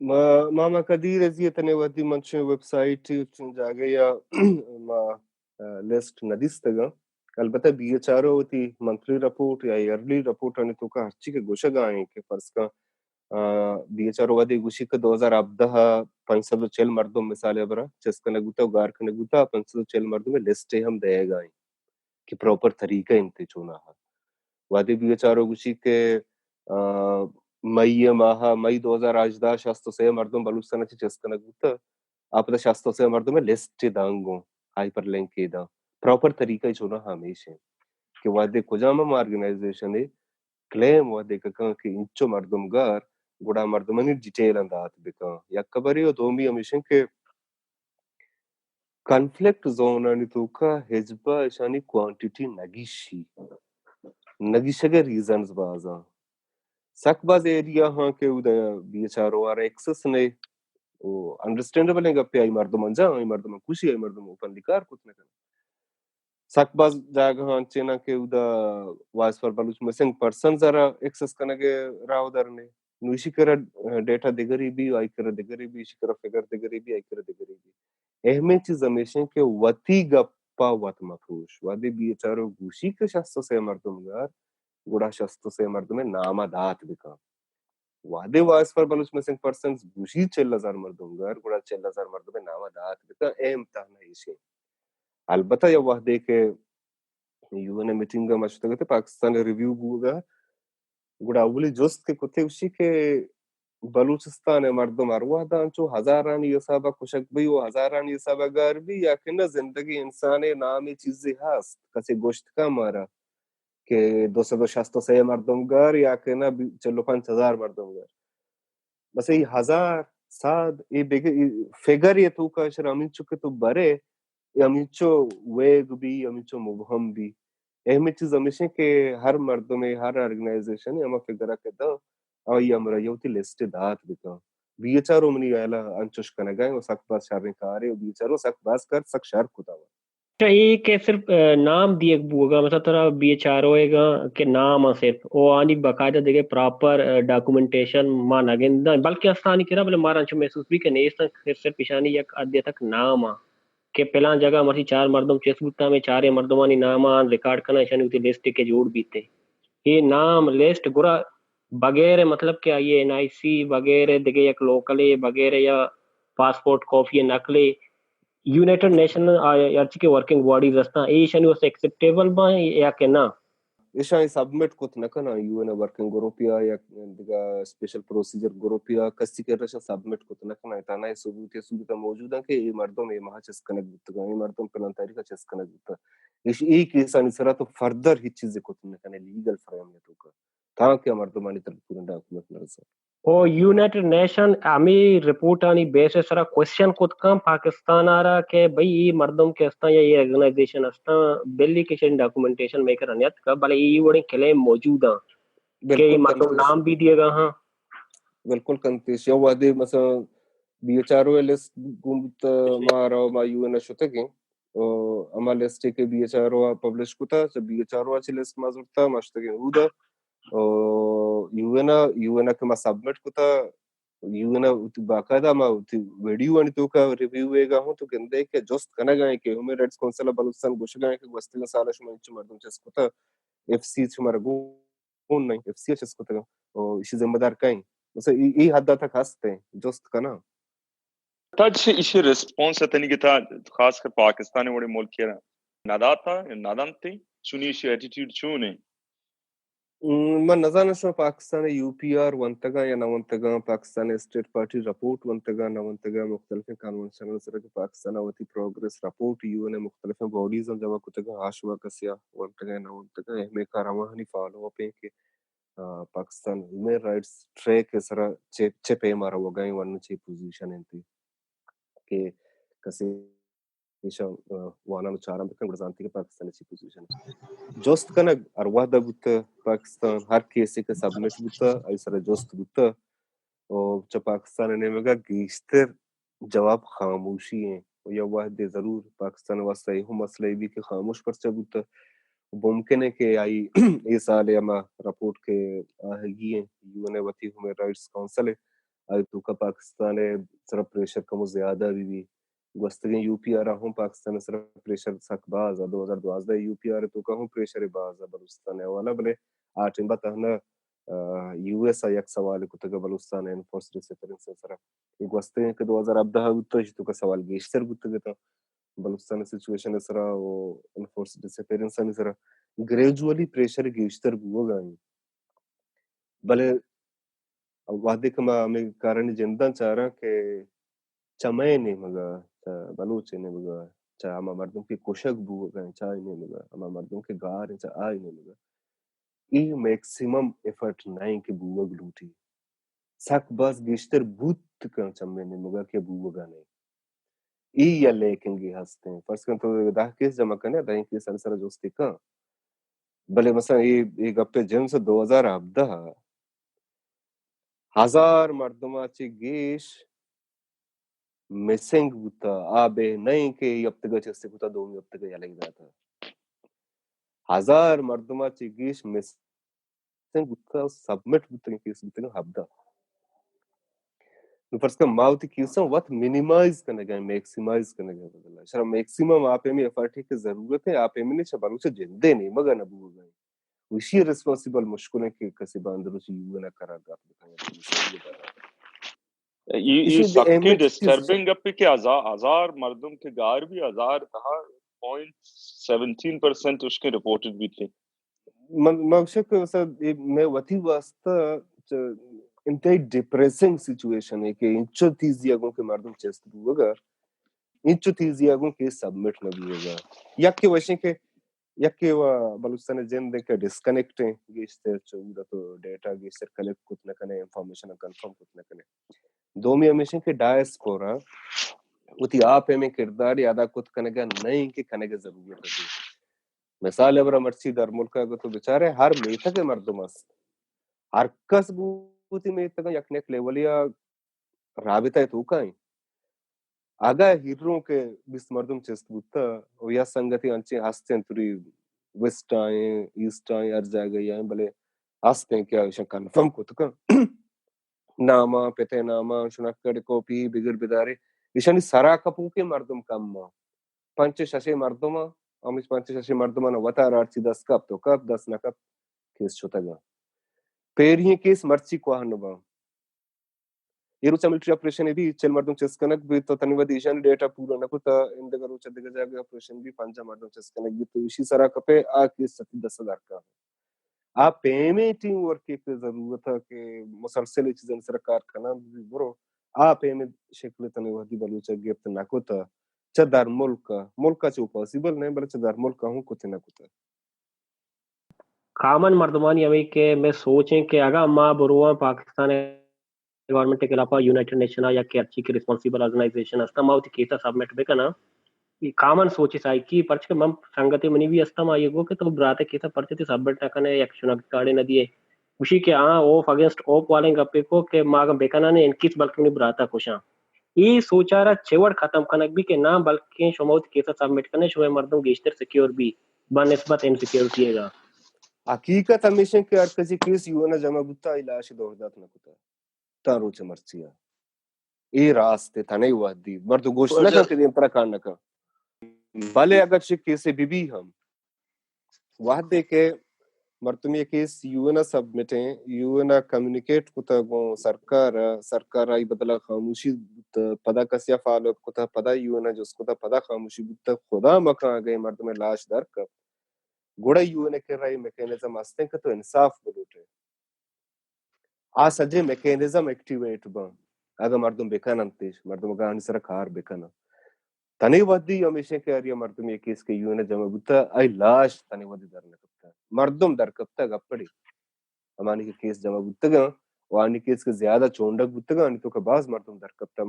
ما-، ماما قدیر رضی ءِ تنے وہدی من چون ویب سائٹ، چون جاگہ یا ما، آ، لسٹ نہ دیستگاں۔ البتہ بی ایچ آر او وتی منتھلی رپورٹ یا ایئرلی رپورٹ آنی توکا ہرچی کہ گوشگا ایں کہ فرض کن، آ، بی ایچ آر او وہدے گوشی کہ دو ہزار ہبدہ ء پنچ سد و چل مردم مثال ء برا چست کنگ بوتا و گار کنگ بوتا، پنچ سد و چل مردم لسٹ ہم دئیگا ایں کہ پراپر طریقہ انت چوناہا۔ وہدے بی ایچ آر او گوشی کہ، آ، مئی ء ماہ، مئی دو ہزار ہژدہ شست و سے مردم بلوچستان چہ چست کنگ بوتا، آ پدا شست و سے مردم لسٹ دانگوں ہائپر لنک داں۔ پراپر طریقہ چوناہا ہمیش انت کہ وہدے کجام ہم آرگنائزیشن کلیم وہدے کہ کن کہ انچو مردم گار، گڑا مردمانی ڈیٹیل آں دات بکن۔ یک خبرے و دومی ہمیش انت کہ کنفلکٹ زون آنی توکا ہچبر اشانی کوانٹیٹی نگیشی، نگیشگ ء ریزنز بازاں۔ سک باز ایریا ہاں کہ اودا بی ایچ آر او آر ایکسس نے، او انڈرسٹینڈبل ہیں گپے، آئی مردم انجا، آئی مردم کشی، آئی مردم اوپنلی کار کت نہ کن۔ سک باز جاگہ ہاں چینا کہ اودا voice for Baloch missing persons را ایکسس کنگ راہ در نے۔ نو ایشی کرا ڈیٹا دگری بی، آئی کرا دگری بی، ایشی کرا فگر دگری بی، آئی کرا دگری بی۔ اہمیں چیز ہمیش انت کہ وتی گپا وت مفروش۔ وہدے بی ایچ آر او گوشی کہ شست و سے مردم گار، گڑا شست و سے مردم نام دات بکن۔ وہدے voice for Baloch missing persons گوشی چل ہزار مردم گار، گڑا چل ہزار مردم نام دات بکن۔ اہم تہنا ایش انت۔ البتہ یا وہدے کہ یو این ء میٹنگ ء ما شتگ ات، پاکستان ء ریویو بوگ ء، گڑا اولی جست کہ کتے گوشی کہ بلوچستان ء مردم ہر وہد انچو ہزارانی حساب ء کشگ بی و ہزارانی حساب ء گار بی یا کہ نہ، زندگی انسان ء نامے چیزے ہست، کسے گوشت کن مارا کہ دو سد و شست و سے مردم گار یا کہ نہ، بی-، چل و پنچ ہزار مردم گار۔ بس اے ہزار، سد، اے بگ-، اے فگر ء توکا اشرا ہمینچو کہ تو برے، اے ہمینچو ویگ بی، ہمینچو مبہم بی۔ اہمیں چیز ہمیش انت کہ ہر مردمے، ہر آرگنائزیشنے ہما فگر ء کہ داں، آئی ہمراہی ء وتی لسٹ ء دات بکن۔ بی ایچ آر او منی ہیال ء انچوش کنگ ء انت و سک باز شریں کارے و بی ایچ آر او سک باز کار سک شر کتگ۔ اچھا، اے کہ صرف، آ، نام دیگ بوگا، مثلاً ترا بی ایچ آر او ایگا کہ نام آ صرف، او آنی باقاعدہ دگہ پراپر، آ، ڈاکومنٹیشن ما نہ گنداں، بلکہ استانی کرا، بلے مارا انچو محسوس بی کہ نیستاں، صرف، صرف ایشانی یک حد تک نام آ کہ پلان جگہ مرچی چار مردم چست بوتا، ہمیں چاریں مردمانی نام آ ریکارڈ کناں، ایشانی وتی لسٹ کہ جوڑ بیتے۔ اے نام لسٹ گڑا بغیر مطلب کہ آئی این آئی سی، بغیر دگہ یک لوکلے، بغیر یا پاسپورٹ کاپی نقلے، یونائیٹڈ نیشن ء ہرچی کہ ورکنگ باڈیز ہستاں، ایشانی واسطہ ایکسپٹیبل باں یا کہ نہ؟ ایشاں سبمٹ کت نہ کناں یو این ء ورکنگ گروپ یا، یا دگہ اسپیشل پروسیجر گروپ یا کسی کرا ایشاں سبمٹ کت نہ کناں۔ تہنا اے ثبوت، اے ثبوت موجود ہیں کہ اے مردم اے ماہ چست کنگ بوتگاں، اے مردم پلان تاریخ چست کنگ بوتگاں۔ ایش، اے کیسانی سرا تو فردر ہچ چیزے کت نہ کنے لیگل فریم ء توکا، تانکہ مردمانی تر پورا ڈاکومنٹ نہ رسا۔ او یونائیٹڈ نیشن ہمے رپورٹانی بیس ء سرا کوشچن کت کن پاکستان ء را کہ بھئی اے مردم کہ ہستاں یا اے آرگنائزیشن ہستاں، بلی کہ چنین ڈاکومنٹیشن میکر نیتکا، بلے اے وڑیں کلیم موجود آں کہ اے بالکل مردم کنتے۔ نام بھی دیگا ہاں۔ بالکل کنتے۔ یا وہدے مثلا B H R O list گون بوت، ما رو ما یو این ء شتگیں، او ہما لسٹ کہ B H R O publish کتا، چہ بی ایچ آر او چہ لسٹ ما زرتا، ما شتگیں اودا۔ او یو این ء، یو این ء کہ ما سبمٹ کتا، یو این ء وتی باقاعدہ ما وتی ویڈیو آنی توکا ریویو ایگا ہوں تو گندے کہ جست کنگا ہیں کہ human rights council of Balochistan گوشگا ہیں کہ گوستگیں سال شما انچو مردم چست کتا، ایف سی شمارا گون نہیں، ایف سی چست کتگا، او ایشی ذمہ دار کئیں؟ مثلا ای، ای حد تک ہست ہیں، جست کنا۔ تا چہ ایشی ریسپانس ء تنیگتا خاص کر پاکستان وڑیں ملک ء را نداتا، ندنت، چونی ایشی ایٹیٹیوڈ چون ہے؟ م، من نزاناں شما پاکستان ء یو پی آر ونتگاں یا نہ ونتگاں، پاکستان ء اسٹیٹ پارٹی رپورٹ ونتگاں نہ ونتگاں، مختلفیں کنونشن ء سرا کہ پاکستان ء وتی پروگریس رپورٹ یو این ء مختلفیں باڈیز ہم جمع کتگاں، آ شما کسے ء ونتگاں یا نہ ونتگاں، اہمیں کار ہماہانی فالو اپ ہیں کہ، آ، پاکستان ہیومن رائٹس ٹریک ء سرا چے، چے پیم ء روگا ہیں، ون چے پوزیشن انت کہ کسے ایشاں، آ، وانان و چاران بکن، گڑا زانتی کہ پاکستان چی پوزیشن۔ جست کنگ ہر وہدہ بوتہ، پاکستان ہر کیسے کہ سبمٹ بوتہ، آئی سر جست بوتہ، و چہ پاکستان نیمگا گیشتر جواب خاموشی ہیں۔ و یا وہدے ضرور پاکستان واسطہ یہ ہم مسئلہ بھی کہ خاموش پرچہ بوتہ۔ ممکن ہے کہ آئی اے سال ہما رپورٹ کہ آہگی ہیں، یو این اے وتی ہیومن رائٹس کونسل ہے، آئی توکا پاکستان سر پریشر کمو زیادہ بھی بھی۔ گوستگیں یو پی آر ءَ ہم پاکستان ءِ سرا پریشر سک باز ءَ، دو ہزار دوازدہ یو پی آر ءِ توکا ہم پریشر باز ءَ بلوچستان ءِ حوالہ، بلے آ ٹائم ءَ تہنا، آ، یو ایس ءَ یک سوال کتگ بلوچستان ءِ انفورس ڈس اپیئرنس ءِ سرا۔ اے گوستگیں کہ دو ہزار ہبدہ ءَ بوتگ، ایشی توکا سوال گیشتر بوتگ اتاں۔ بلوچستان ءِ سچویشن ءِ سرا و انفورس ڈس اپیئرنس آنی سرا گریجولی پریشر گیشتر بوگ ءَ انت۔ بلے وہدے کہ ما ہمے کارانی جنداں چاراں کہ چہ مئے نیمگ ءَ، چہ بلوچ ءِ نیمگ ءَ، چہ ہما مردم کہ کشگ بوگ ءَ انت، چہ آئی نیمگ ءَ، ہما مردم کہ گار انت، چہ آئی نیمگ ءَ، اے میکسیمم ایفرٹ نہ انت کہ بوگ لوٹی۔ سک باز گیشتر بوت کنت چہ مئے نیمگ ءَ کہ بوگ ءَ نہ انت۔ اے یا لیکنگے ہست انت۔ فرض کن تو دہ کیس جمع کنے، دہیں کیس آنی سرا جستے کن۔ بلے مثلاً اے، اے گپ ءِ جنس دو ہزار ہبدہ ءَ ہزار مردم ءَ چہ گیش مسنگ بوتہ، آ بہ نہ انت کہ اے ہپتگ ءَ چست کتہ، دومی ہپتگ ءَ یلہ داتہ۔ ہزار مردم ءَ چہ گیش مسنگ بوتہ، سبمٹ بوتگیں کیس بوتگیں ہبدہ۔ نوں فرض کن ما وتی کیساں وت منیمائز کنگ ءَ، میکسیمائز کنگ ءَ بدل ءَ۔ شرا میکسیمم آ پیمیں ایفرٹ کہ ضرورت انت، آ پیمیں چہ بلوچ ءِ جند ءِ نیمگ ءَ نہ بوگ ءَ انت۔ ایشی ریسپانسبل مشکل انت کہ کسے باندروچ یو این ءَ قرار دات بکنت۔ اے، اے ایشی سکیں اہمیت چیز ڈسٹربنگ گپے کہ ہزار، ہزار مردم کہ گار بی، ہزار تہا پوائنٹ سیونٹین پرسنٹ اشکیں رپورٹڈ بیت۔ من، من گوشاں کہ مثلاً اے مئے وتی واسطہ چہ انتہائی ڈپریسنگ سچویشن ہے کہ انچو تیزی ءَ گوں کہ مردم چست بوگ ءَ، انچو تیزی ءَ گوں کہ سبمٹ نہ بوگ ءَ۔ یک کہ وشیں کہ یکے و بلوچستان ءِ جند کہ ڈسکنیکٹ ہیں، گیشتر چہ اودا تو ڈیٹا گیشتر کلیکٹ کت نہ کنے، انفارمیشن کنفرم کت نہ کنے۔ دومی ہمیش انت کہ ڈائسپورا وتی آ پیمیں کردارے ادا کت کنگ ءَ نہ انت کہ کنگ ءِ ضرورت انت۔ مثال ءِ برا مرچی در ملک ءَ اگر تو بچارے ہر میتگ ءِ مردم است، ہر کس گوں وتی میتگ ءَ یک نہ یک لیولے ءَ رابطہ ءِ توکا انت۔ اگاں ہیروں کہ بیست مردم چست بوتہ و یا سنگتے انچیں ہست انت، توری ویسٹ آئیں، ایسٹ آئیں، ہر جاگہ آئیں، بلے ہست انت کہ ایشاں کنفرم کت کن۔ ناماں، پت ءِ ناماں، شناخت کارڈ ءِ کاپی بگر بدارے۔ ایشانی سرا کپوکیں مردم کم آں۔ پنچ ششے مردم آں، ہمیش پنچ ششے مردماں وتا ہرچی دست کپت و کپت، دست نہ کپت، کیس شتگ آں۔ پیری کیس مرچی کوہ نہ باں۔ اے روچ ءَ ملٹری آپریشن بی، چل مردم چست کنگ بیت، تو تنی وھدی ایشانی ڈیٹا پورا نہ کتہ، ایندگہ روچ ءَ دگہ جاگہ آپریشن بی، پنجاہ مردم چست کنگ بیت، تو ایشی سرا کپے، آ کیس ستی دست درکا۔ آ پیمیں ٹیم ورک ءِ کہ ضرورت ہے کہ مسلسل اے چیزانی سرا کار کنان بی برو، آ پیمیں شکل تنی وھدی بلوچ ءَ گپت نہ کتہ، چہ در ملک ءَ، ملک ءَ چو پاسیبل نہ، بلے چہ در ملک ءَ ہوں کت نہ کتہ۔ کامن مردمانی ہمے کہ مئے سوچ ایں کہ اگاں ما برواں پاکستان ءِ گورنمنٹ ءِ خلاف ءَ یونائیٹڈ نیشن ءَ یا کہ ہرچی کہ ریسپانسبل آرگنائزیشن ہست، ما وتی کیس ءَ سبمٹ بکناں۔ اے کامن سوچ ءِ سائیکی، پرچہ کہ من سنگتے منی بھی ہست، ما یہ گو کہ تو برات ءِ کیس ءَ پرچہ تئی سبمٹ نہ کنے، یک شناخت کارڈے نہ دیے۔ گوشی کہ آ ہوپ اگینسٹ ہوپ والیں گپے کو کہ ما اگاں بکناں ان کیس بلکہ منی برات ءَ کشاں۔ اے سوچ ءَ را چہ وڑ ختم کنگ بی کہ ناں بلکیں شما وتی کیس ءَ سبمٹ کنے، شما مردم گیشتر سیکیور بی بہ نسبت انسیکیورٹی ءَ۔ حقیقت ہمیش انت کہ ہر کسی کیس یو این ءَ جمع بوتا، آئی لاش دور دات نہ کتا۔ تا روچ مرچی ءَ۔ اے راست ہے، تنے وحدی مردم گوش نہ کن کہ دیم ترا کار نہ کن۔ بلے اگر چہ کیسے بی بی ہم، وہدے کہ مردم یہ کیس یو این ءَ سبمٹ ہیں، یو این ءَ کمیونیکیٹ کتا گوں سرکار ءَ، سرکار ءَ آئی بدلا خاموشی بوتا، پدا کسی ءَ فالو اپ کتا، پدا یو این ءَ جست کتا، پدا خاموشی بوتا، خدا مکان اگہ اے مردم ءِ لاش در کپت، گڑا یو این ءِ کرا اے میکانزم ہستیں کہ تو انصاف بلوٹے۔ آ سجے میکانزم ایکٹیویٹ باں۔ اگہ مردم بکن انت، مردم اگہ آنی سرا کار بکن انت۔ تنے وحدی ہمیش انت کہ ہر یا مردم یک کیس کہ یو این ءَ جمع بوتا، آئی لاش تنے وحدی در نہ کپتا۔ مردم در کپتا گپڑی۔ ہمانی کہ کیس جمع بوتگاں، و آنی کیس کہ زیادہ چونڈگ بوتگاں، آنی تو کہ باز مردم در کپتا۔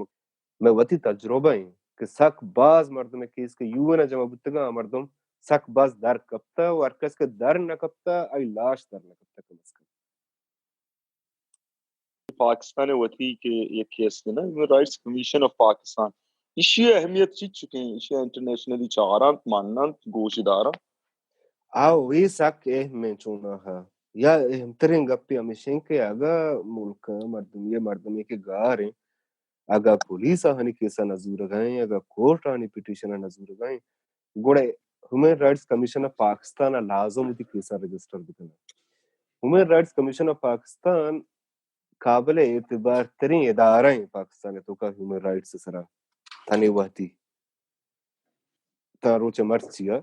مئے وتی تجربہ ایں کہ سک باز مردم کیس کہ یو این ءَ جمع بوتگاں، آ مردم سک باز در کپتا و ہر کس کہ در نہ کپتا، آئی لاش در نہ کپتا کم از کم۔ پاکستان ءِ وتی کہ یک کیس نا، human rights commission of Pakistan, ایشی ءِ اہمیت چی چکیں؟ ایشی ءَ انٹرنیشنلی چارانت، مننت، گوش دارنت؟ آؤ، اے سک اہم ایں چوناہا۔ یا اہم ترین گپے ہمیش ایں کہ اگہ ملک ءِ مردم، یہ مردمے کہ گار ایں، اگاں پولیس آہانی کیس ءَ نہ زورگ ءَ ایں، اگاں کورٹ آہانی پٹیشن ءَ نہ زورگ ءَ ایں، گڑا human rights commission of Pakistan ءَ لازم وتی کیس ءَ رجسٹر بکناں۔ Human rights commission of Pakistan قابل اعتبار ترین ادارہ ایں پاکستان ءِ توکا ہیومن رائٹس ءِ سرا تنے وہدی تاں روچ مرچی ءَ۔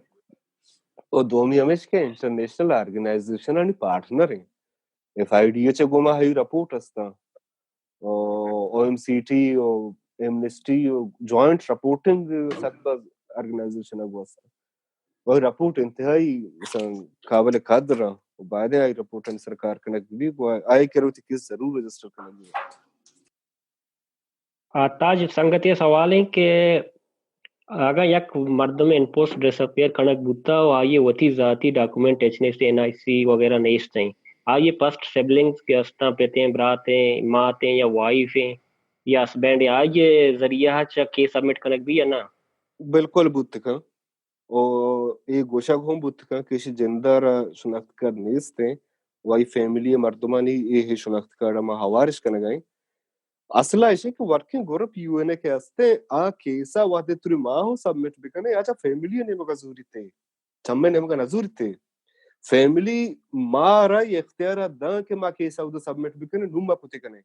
او دومی ہمیش کہ انٹرنیشنل آرگنائزیشن آنی پارٹنر ایں۔ ایف آئی ڈی ایچ ءِ گوما ہئی رپورٹ ہستاں۔ او، او ایم سی ٹی، او ایمنسٹی، او جوائنٹ رپورٹنگ سک باز آرگنائزیشن ءَ گوستاں۔ او رپورٹ انتہائی مثلاً قابل قدر ایں۔ او باید ایں آئی رپورٹ آنی سرا کار کنگ بی، گو آئی کرا وتی کیس ضرور رجسٹر کنگ بی۔ آ، تاج سنگتی ءِ سوال ایں کہ اگاں یک مردم ان پوسٹ ڈس اپیئر کنگ بوتا و آئی ءِ وتی ذاتی ڈاکومنٹ ہچ نیست، این آئی سی وغیرہ نیست ایں، آئی ءِ فرسٹ سبلنگز کہ ہستاں، پت ایں، برات ایں، مات ایں یا وائف ایں یا ہسبینڈ ایں، آئی ءِ ذریعہ ءَ چہ کیس سبمٹ کنگ بی یا نہ؟ بالکل بوت کن۔ او اے گوشگ ہم بوت کن کہ ایشی جند ءَ را شناخت کارڈ نیست ایں، و آئی فیملی ءِ مردمانی اے ہے شناخت کارڈ ءَ ما ہوارش کنگ ءَ ایں۔ اصل ءَ ایش ایں کہ ورکنگ گروپ یو این ءِ کہ ہست ایں، آ کیس ءَ وہدے تری ما ہوں سبمٹ بکنے، آ چہ فیملی ءِ نیمگ ءَ زوریت ایں، چمے نیمگ ءَ نہ زوریت ایں۔ فیملی مارا اختیار ءَ داں کہ ما کیس ءَ اود ءَ سبمٹ بکنیں، نوں ما کتے کنیں۔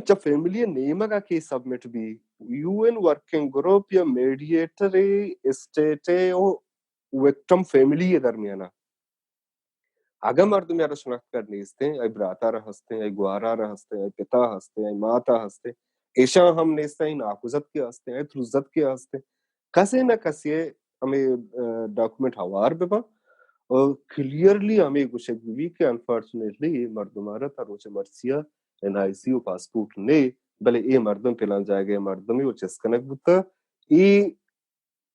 چہ فیملی ءِ نیمگ ءَ کیس سبمٹ بی، یو این ورکنگ گروپ یا میڈیٹر اسٹیٹ ءِ و وکٹم فیملی ءِ درمیان ءَ۔ اگاں مردم ءَ را شناخت کارڈ نیست ایں، آئی برات ءَ را ہست ایں، آئی گوار ءَ را ہست ایں، آئی پت ءَ ہست ایں، آئی مات ءَ ہست ایں، ایشاں ہم نیست ایں، آئی ناکوزتک ءَ ہست ایں، آئی تروزتک ءَ ہست ایں، کسے نہ کسے ءَ ہمے، آ، ڈاکومنٹ ہوار بہ باں۔ اور کلیئرلی ہمے گوشگ بہ بی کہ انفارچونیٹلی اے مردم ءَ را تا روچ مرچی ءَ این آئی سی و پاسپورٹ نے، بلے اے مردم پلان جاگہ ءِ مردمے و چست کنگ بوتا، اے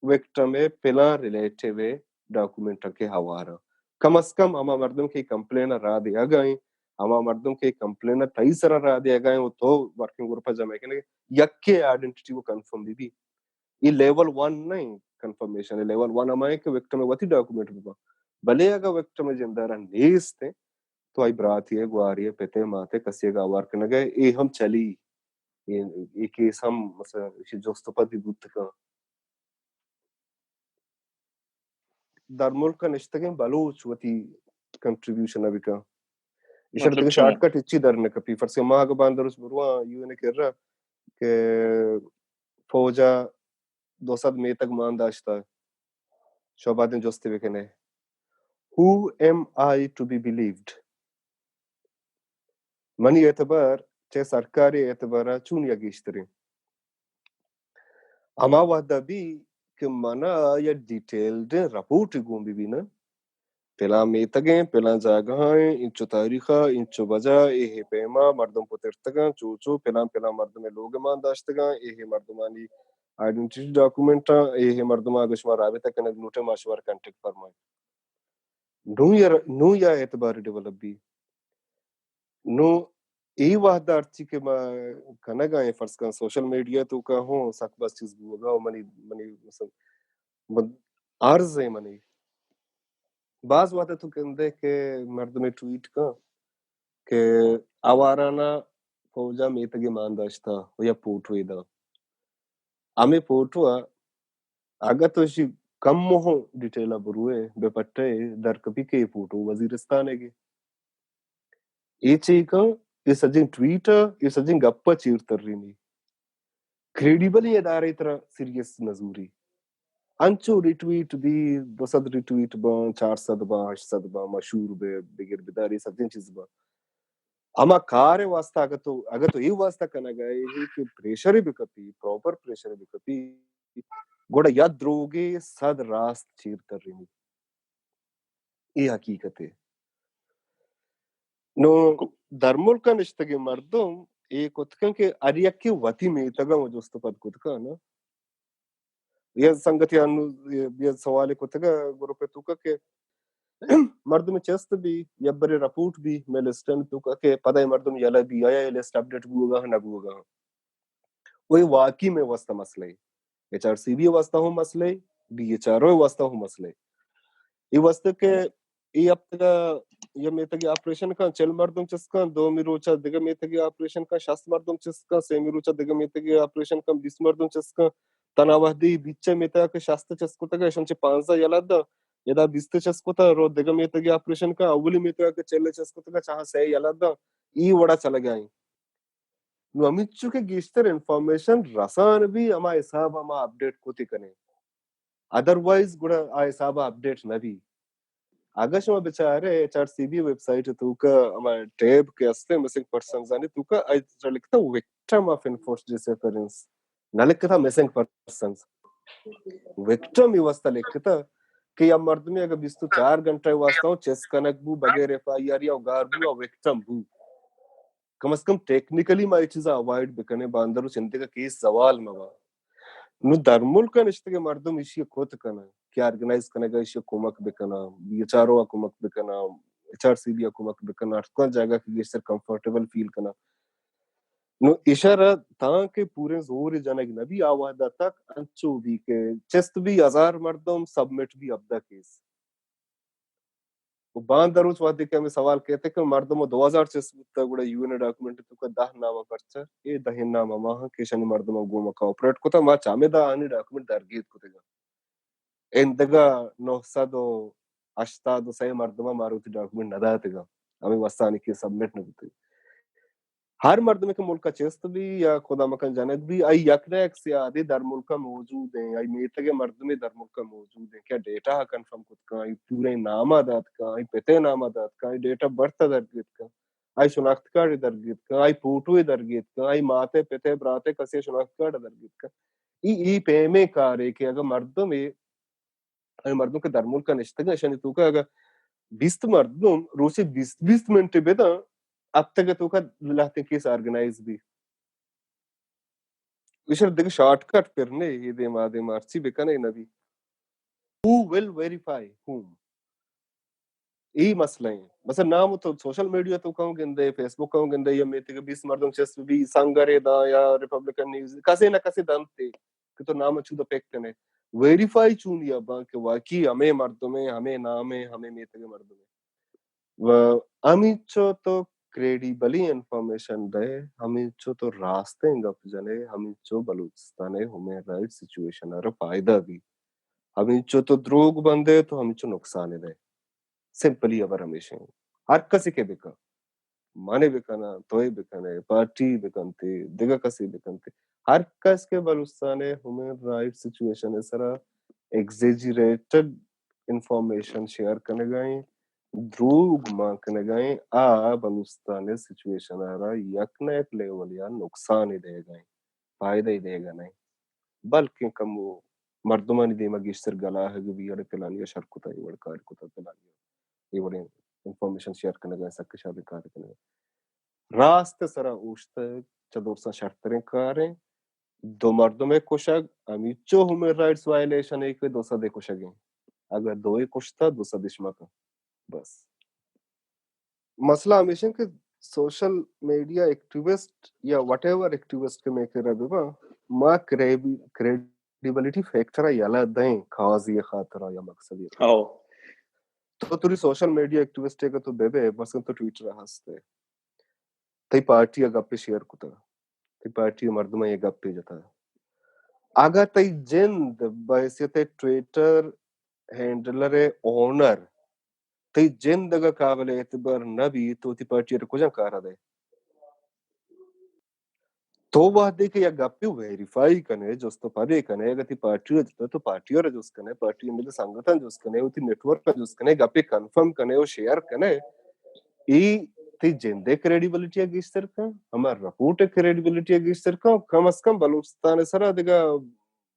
وکٹم ءِ پلان ریلیٹیو ءِ ڈاکومنٹ کہ ہوار ایں۔ کم از کم ہما مردم کہ کمپلین ءَ را دیگ ءَ ایں، ہما مردم کہ کمپلین ءَ تئی سرا را دیگ ءَ ایں، و تو ورکنگ گروپ ءَ جمع کنے، یکے آئیڈینٹی و کنفرم بہ بی۔ اے لیول ون نہ ایں کنفرمیشن، لیول ون ہما ایں کہ وکٹم ءِ وتی ڈاکومنٹ بہ باں۔ بلے اگاں وکٹم ءِ جند ءَ را نیست ایں، تو آئی براتی ءِ، گواری ءِ، پت ءِ، مات ءِ، کسی ءَ گوار کنگ ءَ، اے ہم چلی، اے، اے کیس ہم مثلاً ایشی جست و پدی بوت کن۔ در ملک ءَ نشتگیں بلوچ وتی کنٹریبیوشن ءَ بکن۔ ایشر مطلب دگہ چون؟ شارٹ کٹ ہچی در نہ کپی۔ فرض کن ما اگہ باندروچ برواں یو این ءِ کرا کہ فوج ءَ دو سد میتگ مان داشتہ، شو بعدیں جستے بکنے، Who am I to be believed؟ منی اعتبار چہ سرکاری اعتبار ءَ چون یا گیشتریں؟ ہما وہد ءَ بی کہ من ءَ یا ڈیٹیلڈیں رپورٹ گون بہ بی نا، پلاں میتگیں، پلاں جاگہاں، انچو تاریخ ءَ، انچو بجا، اے ہے پیما مردم پترتگاں، چو چو پلاں پلاں مردم ءِ لوگ مان داشتگاں، اے ہے مردمانی آئیڈینٹی ڈاکومنٹاں، اے ہے مردماں اگہ شما رابطہ کنگ لوٹے، ما شمارا کانٹیکٹ فرمائیں۔ نوں یا، نوں یا اعتبار ڈیولپ بی۔ نوں اے وہد ءَ ہرچی کہ ما کنگ ءَ ایں، فرض کن سوشل میڈیا توکا ہوں سک بس چیز بوگ ءَ، و منی، منی مثلاً من عرض ایں منی۔ باز وہد ءَ تو گندے کہ مردمے ٹویٹ کن کہ آواران ءَ فوج ءَ میتگے مان داشتہ و یا فوٹوے داں۔ ہمے فوٹو ءَ اگہ تو اشی کم ہوں ڈیٹیل ءَ بروئے، بہ پٹئے، در کپی کہ اے فوٹو وزیرستان ئیگ اے۔ اے چے کن، اے سجیں ٹویٹ ءَ، اے سجیں گپ ءَ چیر ترینی۔ کریڈیبلیں ادارے ترا سیریس نہ زوری۔ انچو ریٹویٹ بی، دو سد ریٹویٹ باں، چار سد باں، ہشت سد باں، مشہور بے، بگر بداری، سجیں چیز باں۔ ہما کار ءِ واسطہ اگہ تو، اگہ تو اے واسطہ کنگ ءَ ئے کہ پریشر بکپی، پراپر پریشر بکپی، گڑا یک دروگے صد راست چیر ترینی۔ اے حقیقت اے۔ نوں در ملک ءَ نشتگیں مردم اے کت کن کہ ہر یکے وتی میتگ ءَ جست ءُ پد کت کن۔ یا سنگتے انو یا سوالے کتگ گروپ ءِ توکا کہ مردم چست بی، یک برے رپورٹ بی مئے لسٹ ءِ توکا کہ پدا اے مردم یلہ بی، آیا اے لسٹ اپڈیٹ بوگا نہ بوگا۔ وہی واقعی مئے واسطہ مسئلہ اے۔ ایچ آر سی بی ءِ واسطہ ہم مسئلہ اے، بی ایچ آر او ءِ واسطہ ہم مسئلہ اے۔ اے واسطہ کہ اے ہفتگ ءَ یک میتگے آپریشن کن، چل مردم چست کن، دومی روچا دگہ میتگے آپریشن کن، شست مردم چست کن، سیمی روچا دگہ میتگے آپریشن کن، بیست مردم چست کن، تنا وہدی بیچ میتگا کہ شست چست کتگ، اشان چہ پانزدہ یلہ داں، ادا بیست چست کتگ، رو دگہ میتگے آپریشن کن، اولی میتگا کہ چل چست کتگ، چاہاں سئے یلہ داں، ای وڑا چلگا ایں۔ نو ہمینچو کہ گیشتر انفارمیشن رسان بی، ہما حساب ما اپڈیٹ کتی کنیں، ادروائز گڑا آ حساب اپڈیٹ نہ بی۔ اگہ شما بچارے H R C B website توکا ہما ٹیب کہ ہستے مسنگ پرسنز آنی توکا، آئی ترا لکھتا وکٹم آف انفورس ڈسپیئرنس، نہ لکھتا مسنگ پرسنز۔ وکٹم ای واسطہ لکھتا کہ یا مردمی اگر بیست و چار گھنٹہ واسطہ ہوں چست کنگ بو بغیر ایف آئی آر یا گار بو، آ وکٹم بو۔ کم از کم ٹیکنیکلی ما اے چیزا اوائڈ بکنیں، باندر و چندے کا کیس زوال مبا۔ نو در ملک نشتگے مردم ایشی کت کنن کہ آرگنائز کنگا ایشی کمک بکنن، بیچارو کمک بکنن، ایچ آر سی بی کمک بکنن، ہر کجا جاگہ کہ گیشتر کمفرٹیبل فیل کنن۔ نو اشارہ تاں کہ پوریں زور جنگ نبی، آ وہدا تک انچو بی کہ چست بی ہزار مردم، سبمٹ بی ہبدہ کیس۔ و باند روچ وہدے کہ ہمیں سوال کہتے کہ مردم دو ہزار چست بوتا، گڑا یو این ڈاکومنٹ توکا دہ نام پرچا، اے دہ نام ہما ہاں کہ اشانی مردم گوما کوآپریٹ کتا، ما چامے دا آنی ڈاکومنٹ درگیت کتگا۔ اندگا نو سد و ہشتاد و سئے مردم ماروتی ڈاکومنٹ نداتگا، ہمیں واسطہ آنی کیس سبمٹ نہ بوتے۔ ہر مردمے کہ ملک ء چست بی یا خدا مکن جنگ بی، آئی یک نہ یک سیادے در ملک ء موجود ہیں، آئی میتگ ء مردمے در ملک ء موجود ہیں کہ ڈیٹا ء کنفرم کت کن، آئی پورے نام ء دات کن، آئی پتے نام ء دات کن، آئی ڈیٹ آف برتھ ء درگیت کن، آئی شناخت کارڈ ء درگیت کن، آئی پوٹو ء درگیت کن، آئی ماتے پتے براتے کسے شناخت کارڈ ء درگیت کن۔ ای ای پیمیں کارے کہ اگر مردمے اے مردم کہ در ملک ء نشتگ، اشانی توکا اگر بیست مردم روچے بیست بیست منٹ بدن، ہفتگ ء توکا لہتیں کیس آرگنائز بی۔ ایشر دگہ شارٹ کٹ پر نے، یہ دیم آ دیم ہرچی بکنے نبی۔ Who will verify whom? ای مسئلہ ہیں۔ مثلا نام تو سوشل میڈیا تو کہوں گندے، فیس بک کہوں گندے، یا میتگ بیست مردم چست بی، سنگرے دا یا ریپبلکن نیوز، کسے نہ کسے دنتے کہ تو نام چودہ پک کنے۔ ویریفائی چون یا باں کہ واقعی ہمیں مردم ہیں، ہمیں نام ہیں، ہمیں میتگ مردم ہیں۔ و ہمینچو تو کریڈیبلی انفارمیشن دے، ہمینچو تو راستیں گپ جنے، ہمینچو بلوچستان ہیومن رائٹ سچویشن ء را فائدہ بی، ہمینچو تو دروگ بندے تو ہمینچو نقصان دے۔ سمپلی ہبر ہمیش ہیں، ہر کسی کے بکن، مانے بکنا، توئے بکنے، پارٹی بکنتے، دگہ کسی بکنتے، ہر کس کے بلوچستان ہیومن رائٹ سچویشن سرا ایگزیجریٹڈ انفارمیشن شیئر کنگائیں، دروگ مان کنگائیں، آ بلوچستان سچویشن ء را یک نہ یک لیول یا نقصان دیگائیں، فائدہ دیگا نہیں، بلکیں کمو مردمانی دیما گیشتر گلاہگ بی، اڑے پلانی شر کتا، اے وڑ کار کتا، پلانی اے وڑیں انفارمیشن شیئر کنگائیں، سک شر کار کنگائیں۔ راست سرا اوشتگ، چہ درساں شرتریں کاریں۔ دو مردمے کشگ ہمیچو ہیومن رائٹس وائلیشن ہے کہ دو سدے کشگیں۔ اگر دوئے کشتا، دو سدش مکن۔ بس۔ مسئلہ ہمیش ہے کہ سوشل میڈیا ایکٹیوسٹ یا وٹ ایور ایکٹیوسٹ کہ میں کرا ببا، ما کریبی-، کریڈیبلٹی فیکٹر یلا دیں، کازی خاطر یا مقصدی خاطر۔ او۔ تو توری سوشل میڈیا ایکٹیوسٹ ہے کہ تو بے بے، مثلا تو ٹویٹر ہستے۔ تئی پارٹی ء گپے شیئر کتگ، تئی پارٹی ء مردماں اے گپے جتگ۔ اگاں تئی جند بحیثیت ٹویٹر ہینڈلر ء اونر، تئی جند اگاں قابل اعتبار نہ بیت، تو وتی پارٹی ء کجا کار ء دئے؟ تو وہدے کہ یک گپے ویریفائی کنے، جست و پرے کنے، اگاں تئی پارٹی ء جتگ تو پارٹی ء را جست کنے، پارٹی ء مدد سنگتاں جست کنے، وتی نیٹ ورک ء جست کنے، گپے کنفرم کنے و شیئر کنے، اے تئی جندے کریڈیبلٹی ء گیشتر کن، ہما رپورٹ ء کریڈیبلٹی ء گیشتر کن، کم از کم بلوچستان ء سرا دگہ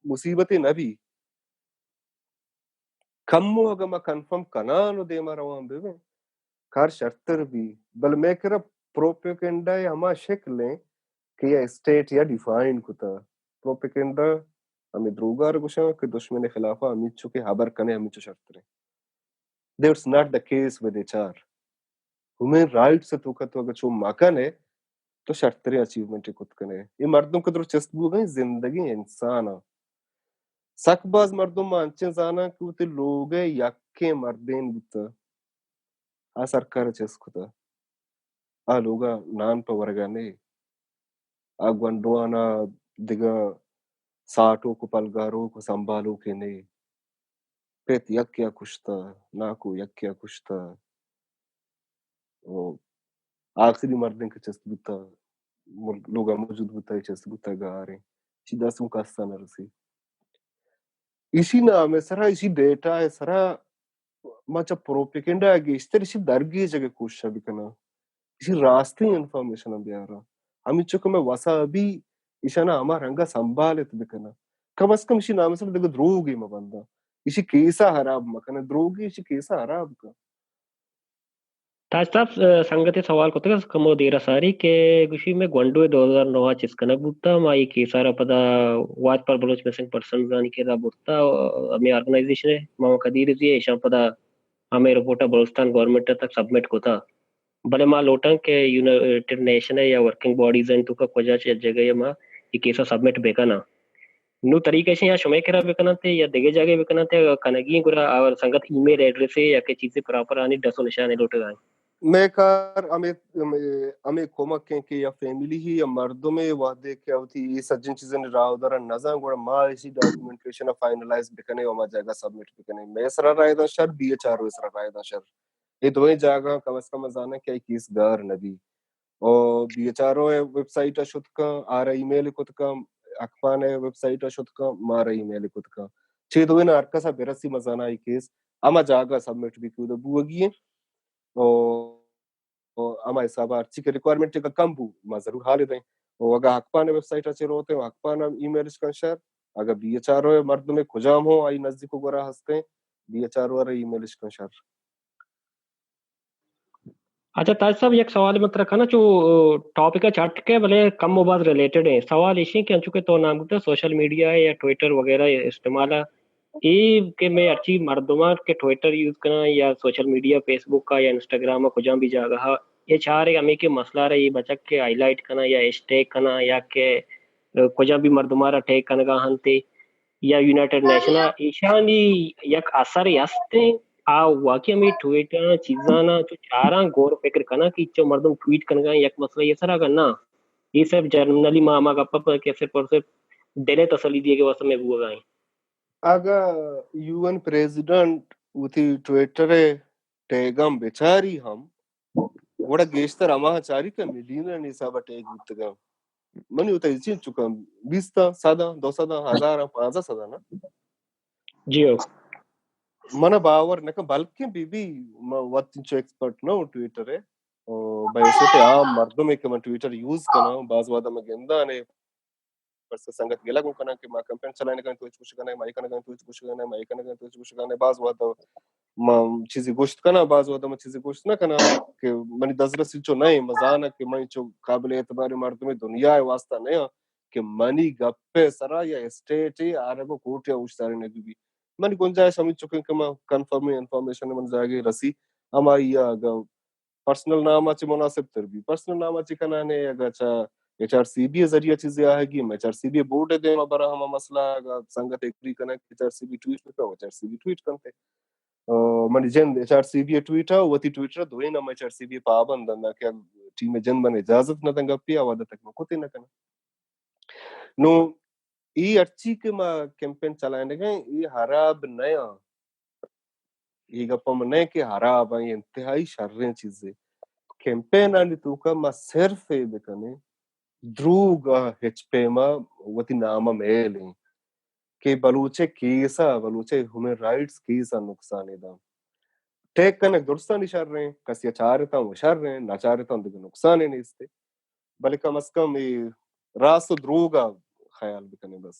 مصیبتے نہ بی۔ کمو اگاں ما کنفرم کنان و دیما روان ببیں، کار شرتر بی۔ بلے مئے کرا پروپیگنڈا ء ہما شکل ہیں کہ یہ اسٹیٹ یا ڈیفائن کتا۔ پروپیگنڈا ہمیں دروگار گوشاں کہ دشمن خلافا ہمینچو کہ ہبر کنے ہمینچو شرتر ہیں۔ That's not the case with H R. Human rights ء توکا تو اگاں چو مکن ئے تو شرتریں اچیومنٹ کت کن ئے۔ اے مردم کہ درو چست بوگ ء زندگیں انسان ء۔ سک باز مردم ما انچیں زاناں کہ وتی لوگ ء یکیں مردین بوتہ۔ آ سرکار ءَ چست کتہ۔ آ لوگ ءَ نان پہ ورگ ءَ نہ، آ گونڈوان ءَ دگہ ساٹوک ءُ پلگاروک ءُ سنبھالوک ءَ نہ۔ پت یکے ءَ کشتہ، ناکو یکے ءَ کشتہ۔ ءُ آخری مردم کہ چست بوتہ، مر-، لوگ ءَ موجود بوتہ، چست بوتہ گار ایں۔ ایشی دست ءَ کس ءَ نہ رسی۔ ایشی نام ءِ سرا، ایشی ڈیٹا ءِ سرا ما چہ پروپیگنڈا ءَ گیشتر ایشی درگیجگ ءِ کوشش ءَ بکناں، ایشی راستیں انفارمیشن ءَ بیاراں، ہمینچو کہ مئے وس ءَ بی ایشاں ہما رنگ ءَ سنبھالت بکناں۔ کم از کم ایشی نام ءِ سرا دگہ دروگے مہ بنداں، ایشی کیس ءَ ہراب مہ کناں، دروگے ایشی کیس ءَ ہراب کن۔ تاج صاحب، ءَ، سنگتے سوال کتگ ات کمو دیر ءَ ساری کہ گوشی مئے گونڈو ءَ دو ہزار نو ءَ چست کنگ بوتہ، ما اے کیس ءَ را پدا وات پر بلوچ مسنگ پرسنز آنی کرا برتہ، ءُ ہمے آرگنائزیشن ءِ محمد قدیر رضی ءَ ایشاں پدا ہمے رپورٹ ءَ بلوچستان گورنمنٹ ءِ تک سبمٹ کتہ۔ بلے ما لوٹاں کہ یونائیٹڈ نیشن ءِ یا ورکنگ باڈیز ءِ توکا کجا چہ جگہ ءَ ما اے کیس ءَ سبمٹ بکناں۔ نوں طریقہ ایش ایں یا شمئے کرا بکننت یا دگہ جاگہے بکننت، اگاں کنگی ایں گڑا آ سنگت ای میل ایڈریسے یا کہ چیزے پراپر آنی ڈس ءُ نشانے لوٹگا ایں۔ مئے کار ہمے، ہمے، ہمے کمک ایں کہ یا فیملی ہی یا مردمے وہدے کہ وتی اے سجیں چیزانی راہ ءُ در ءَ نزان گڑا ما ایشی ڈاکومنٹیشن ءَ فائنلائز بکنیں ءُ ہما جاگہ سبمٹ بکنیں۔ مئے سرا رائے داں شر، بی ایچ آر او ءِ سرا رائے داں شر۔ اے دوئیں جاگہاں کم از کم زاناں کہ اے کیس گار نہ بی۔ او بی ایچ آر او ءِ ویب سائٹ ءَ شت کن، آرا ای میل کت کن، حقپان ءِ ویب سائٹ ءَ شت کن، مارا ای میل کت کن۔ چے دوئیناں ہر کس ءَ برسی مزانا اے کیس ہما جاگہ سبمٹ بی کہ اودا بوگی ایں۔ او، او ہما حساب ءَ ہرچی کہ ریکوائرمنٹ اگاں کم بو، ما ضرور حال دیں۔ او اگاں حقپان ءِ ویب سائٹ ءَ چہ روت ایں، حقپان ءَ ای میل اش کن شر۔ اگاں بی ایچ آر او ءِ مردمے کجام ہوں آئی نزدیک ءُ گورا ہست ایں، بی ایچ آر او ءَ را ای میل اش کن شر۔ اچھا تاج صاحب، یک سوال من ترا کناں، چو ٹاپک ءَ چٹ کے بلے کم ءُ باز ریلیٹڈ ایں۔ سوال ایش ایں کہ انچو کہ تو نام گپتا سوشل میڈیا ءِ یا ٹویٹر وغیرہ ءِ استعمال ءَ، اے کہ مئے ہرچی مردماں کہ ٹویٹر یوز کناں یا سوشل میڈیا، فیس بک ءَ یا انسٹاگرام ءَ کجام بھی جاگہ ءَ، اے چارے ہمے کہ مسئلہ را اے بچک کہ ہائی لائٹ کناں یا ہیش ٹیگ کناں یا کہ کجام بھی مردماں را ٹیگ کنگا ہنتے، یا یونائیٹڈ نیشن ءَ ایشانی یک اثرے است ایں؟ آ واقعی ہمے ٹویٹر ءَ چیزاں نا چو چاراں غور و فکر کناں کہ چو مردم ٹویٹ کنگا ایں یک مسئلہ ءِ سرا، اگاں نا اے صرف جنرلی ما ہما گپ ءَ کہ صرف اور صرف دل ءِ تسلی دیگ ءِ واسطہ مئے بوگا ایں۔ اگاں یو این پریزیڈنٹ وتی ٹویٹر ءِ ٹیگاں بچاری ہم، گڑا گیشتر ہما چاری کہ ملینانی حساب ءَ ٹیگ بوتگاں۔ منی وتا چین چکاں بیست، صد، دو صد، ہزار، پانزدہ صد نا۔ جی ہو۔ من باور نہ کن، بلکیں بی بی، من وت انچو ایکسپرٹ نہ ہوں ٹویٹر ءِ۔ او بحیثیت عام مردمے کہ من ٹویٹر یوز کناں، باز وہدا من گنداں نے، بس سنگت گلہ گوں کناں کہ ما کمپین چلائینگ ءَ ایں تو ہچ گوشگ ءَ نہ ئے، ما اے کنگ ءَ ایں تو ہچ گوشگ ءَ نہ ئے، ما اے کنگ ءَ ایں تو ہچ گوشگ ءَ نہ ئے۔ باز وہد ما چیزے گوشت کناں، باز وہد ما چیزے گوشت نہ کناں کہ منی دزرسی چو نہ ایں، ما زاناں کہ من چو قابل اعتبار مردمے دنیا ءِ واسطہ نہ آں کہ منی گپ ءِ سرا یا اسٹیٹ ءِ آرگ ءُ کورٹ ءَ اوشتارینگ بہ بی۔ منی گنجائش ہمینچک ایں کہ ما کنفرم انفارمیشن من جاگے رسی، ہمائی ءَ اگاں پرسنل نام ءَ چہ مناسب تر بی۔ پرسنل نام ءَ چہ کنانے، اگاں چہ ایچ آر سی بی ءِ ذریعہ چیزے آہگی، ایچ آر سی بی ءِ بورڈ ءِ دیما براں ہما مسئلہ، اگاں سنگت ایگری کناں کہ H R C B tweet بکن، H R C B tweet کنتے۔ آ، منی جند ایچ آر سی بی ءِ ٹویٹ ءَ، وتی ٹویٹر ءَ، دوئیناں ایچ آر سی بی ءِ پابند انت کہ ٹیم ءِ جند من اجازت نہ دنت گپے، آ وہد ءَ تک من کتے نہ کناں۔ نوں اے ہرچی کہ ما کیمپین چلائینگ ءَ ایں، اے ہراب نہ آں۔ اے گپ ہم نہ کہ ہراب آں، اے انتہائی شریں چیزے۔ کیمپینانی توکا ما صرف اے بکنیں، دروگ ءَ ہچ پیما وتی نام ءَ میل ایں کہ بلوچ ءِ کیس ءَ، بلوچ ءِ ہیومن رائٹس کیس ءَ نقصانے داں۔ ٹیگ کنگ درستانی شر ایں، کسی ءَ چارتاں و شر ایں، نہ چارتاں دگہ نقصانے نیستے۔ بلے کم از کم اے راست و دروگ ءَ خیال بکنیں بس۔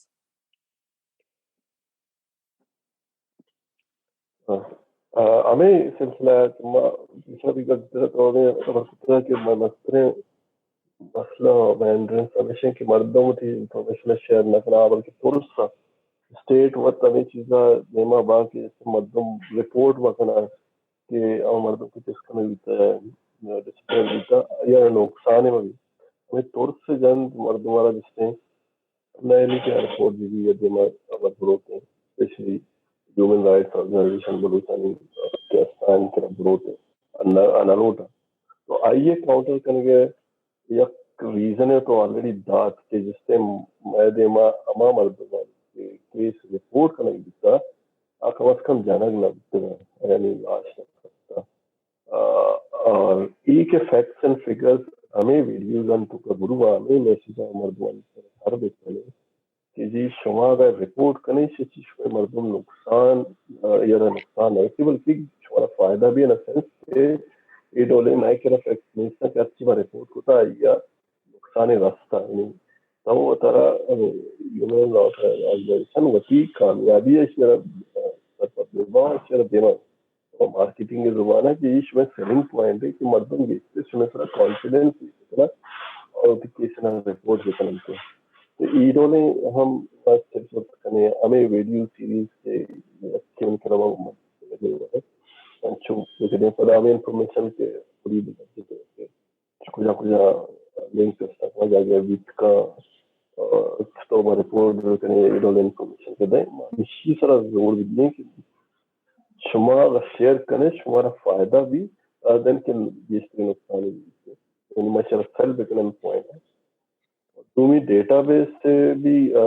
آ، آ، ہمے سلسلہ ءَ ما پیسرا بھی گپ جتگ، تو ہمے خبر کتگ کہ مستریں مسئلہ مینڈرنس ہمیش ایں کہ مردم وتی انفارمیشن ءَ شیئر نہ کناں، بلکہ ترس ءَ اسٹیٹ وت ہمے چیز ءَ دیما باں کہ مردم رپورٹ مہ کناں کہ آ مردم کہ چست کنگ بیتہ، ڈسپیئر بیتہ، یا نقصانے مہ بیت۔ ہمے ترس ءِ جند مردم ءَ را جستیں نئیلی کہ رپورٹ بہ بی یا دیما خبر بروتیں، اسپیشلی ہیومن رائٹس آرگنائزیشن بلوچانی کہ استان کرا بروتیں۔ نہ، نہ لوٹاں۔ تو آئی ءِ کاؤنٹر کنگ ءِ یک ریزن ءَ تو آلریڈی دات کہ جستے مئے دیما ہما مردم کہ کیس رپورٹ کنگ بیتا، آ کم از کم جنگ نہ بیتگا، یعنی لاش نہ کپتا۔ آ، اور ای کہ فیکٹس اینڈ فگرز ہمیں ویڈیوز انت تو کہ برو ہمیں میسج مردمانی سر بکنی کہ جی شما اگر رپورٹ کنی چی چی شما مردم نقصان، آ، یا نقصان نہ رسی بلکہ شما فائدہ بھی، ان سینس کہ اے ڈولیں مئے کرا فیکٹس نیستاں کہ ہرچی ما رپورٹ کتا یا نقصان رستا۔ یعنی تو ترا، آ، ہیومن رائٹس آرگنائزیشن وتی کامیابی ءَ ایشی ءَ، آ، سرپد بہ باں، ایشی ءَ دیما مارکیٹنگ ءِ زبان ءَ کہ اے شمئے سیلنگ پوائنٹ ہے کہ مردم گیشتر شمئے سرا کانفیڈنس بکناں اور وتی کیس ءَ رپورٹ بکننت۔ تو اے ڈولیں ہم ما چیک کنیں، ہمیں ویڈیو سیریز کہ اچھے من کرا انچو بکنیں، پدا ہمیں انفارمیشن کہ پوری بکنیں کہ کجا کجا لنک است، کجا جاگہ بیت کا، آ، تو ما رپورٹ بکنیں، اے ڈول انفارمیشن کہ دیں، ما ایشی سرا زور بدیں کہ شما اگر شیئر کنیں، شمارا فائدہ بھی، آ، دن کہ گیشترین نقصان بھی۔ یعنی ما شرا سیل بکنیں پوائنٹ ہے۔ دومی ڈیٹا بیس سے بھی، آ،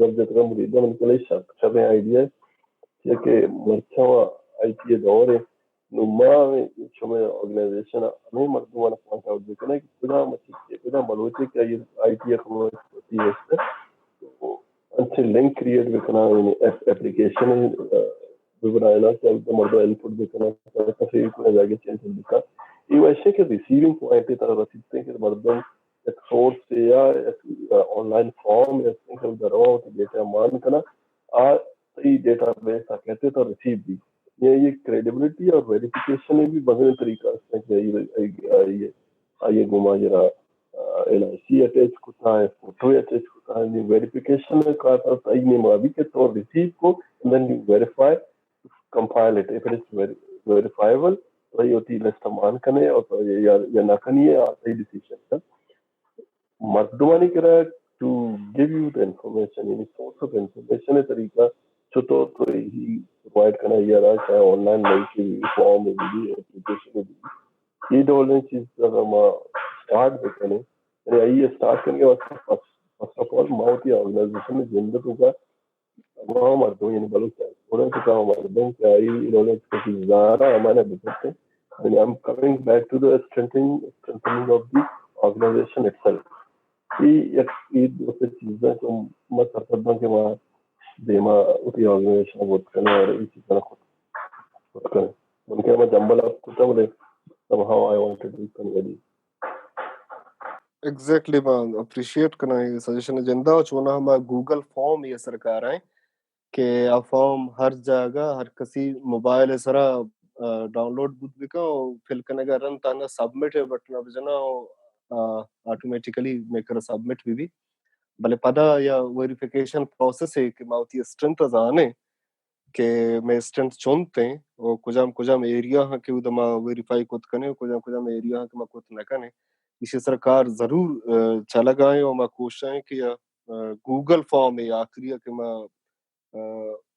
گپ جتگا مریدہ من کلے شک، شریں آئیڈیا ہے کہ مرچاں آئی ٹی دور ہے، نو ما ہمیں شمئے آرگنائزیشن ءَ ہمیں مردماں پوائنٹ آؤٹ بکنیں کہ کجام چیز، کجام بلوچے کہ آئی، آئی ٹی ءَ کمک ہوتی ہے، تو انچیں لنک کریئیٹ بکناں، یعنی ایپ-، اپلیکیشن، آ، ببنائیناں کہ مردم انپٹ بکناں، کسے کو جاگہ چینج بکناں۔ یہ ویسے کہ ریسیونگ پوائنٹ ترا رسیدتے کہ مردم ایک سورس یا ایک، آ، آن لائن فارم یا ایک سنگل دروا ہوتی ڈیٹا مان کنا، آ صحیح ڈیٹا بیس آ کہتے تو ریسیو بھی۔ یہ، یہ کریڈیبلٹی اور ویریفیکیشن بھی بہترین طریقہ ہے کہ یہ، یہ، یہ، یہ گما جرا، آ، ایل آئی سی اٹیچ کتا ہے، فوٹو اٹیچ کتا ہے، یہ ویریفیکیشن کا تھا صحیح نہیں ما بھی کہ تو ریسیو کو، and then you verify, compile it. If it is veri-, verifiable, تو یہ ہوتی لسٹ مان کنے اور تو یہ یا، یا نہ کنی ہے، آ صحیح ڈیسیژن ہے۔ مردمانی کرا to give you the information, یعنی سورس آف انفارمیشن طریقہ چطور تو ہی پرووائڈ کرنا یا را، چاہے آن لائن لائف کی فارم بھی، اپلیکیشن بھی، یہ ڈولیں چیز اگر ما اسٹارٹ بکنیں، یعنی آئی اسٹارٹ کرنے کے واسطے فرسٹ، فرسٹ آف آل ما ہوتی آرگنائزیشن میں زندہ تو کا عوام مردم، یعنی بلوچ ڈائسپورا تو کا مردم کہ آئی ڈولیں چیز زیادہ ہمارے بکتے، یعنی I'm coming back to the strengthening, strengthening of the organization itself. یہ یک، یہ دو سے چیزاں کہ ما سرپد باں کہ ما دیما اتی آرگنائزیشن بوت کنے اور یہ چیزاں خود، خود کنے۔ من کہ ما جنبل آپ کتا بلے somehow I wanted to convey this. Exactly, ما اپریشیٹ کناں یہ سجیشن جندا، چونا ہما گوگل فارم یہ سرکار ہیں کہ آ فارم ہر جاگہ، ہر کسی موبائل سرا، آ، ڈاؤنلوڈ بوت بکن و فل کنگا رن تہنا سبمٹ بٹنا بجنا و، آ، آٹومیٹیکلی میکر سبمٹ بھی بھی۔ بلے پدا یا ویریفیکیشن پروسیس ہے کہ ما وتی اسٹرینتھ زانیں کہ مئے اسٹرینتھ چنت ہیں و کجام کجام ایریا ہاں کہ اود ما ویریفائی کت کنیں و کجام کجام ایریا ہاں کہ ما کت نہ کنیں۔ اسی سرا کار ضرور، آ، چلگا ہیں و ما کوشش ہیں کہ یا، آ، گوگل فارم ہے آخری کہ ما آ،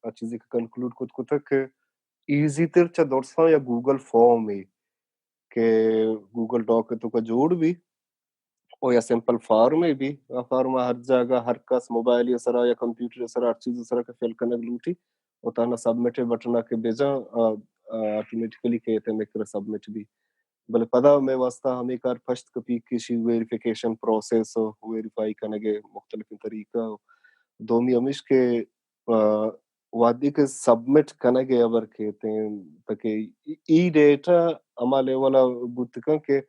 آ چیزے کہ کنکلوڈ کت کتگ کہ ایزی تر چہ درساں یا گوگل فارم ء کہ گوگل ڈاک ء توکا جوڑ بی، او یا سمپل فارم ء بی، آ فارم ء ہر جاگہ، ہر کس موبائل ء سرا یا کمپیوٹر ء سرا ہر چیز ء سرا کہ فل کنگ لوٹی، او تہنا سبمٹ ء بٹن ء کہ بجاں، آ، آ، آٹومیٹکلی کیت ء میکر سبمٹ بی۔ بلے پدا مئے واستہ ہمے کار پشت کپیت کہ ایشی ویریفیکیشن پروسیس و ویریفائی کنگ ء مختلفیں طریقہ و دومی ہمیش کہ، آ، وہدے کہ سبمٹ کنگ ء ہبر کیت انت تاکہ ای، ای ڈیٹا ہما لیول ء بوت کنت کہ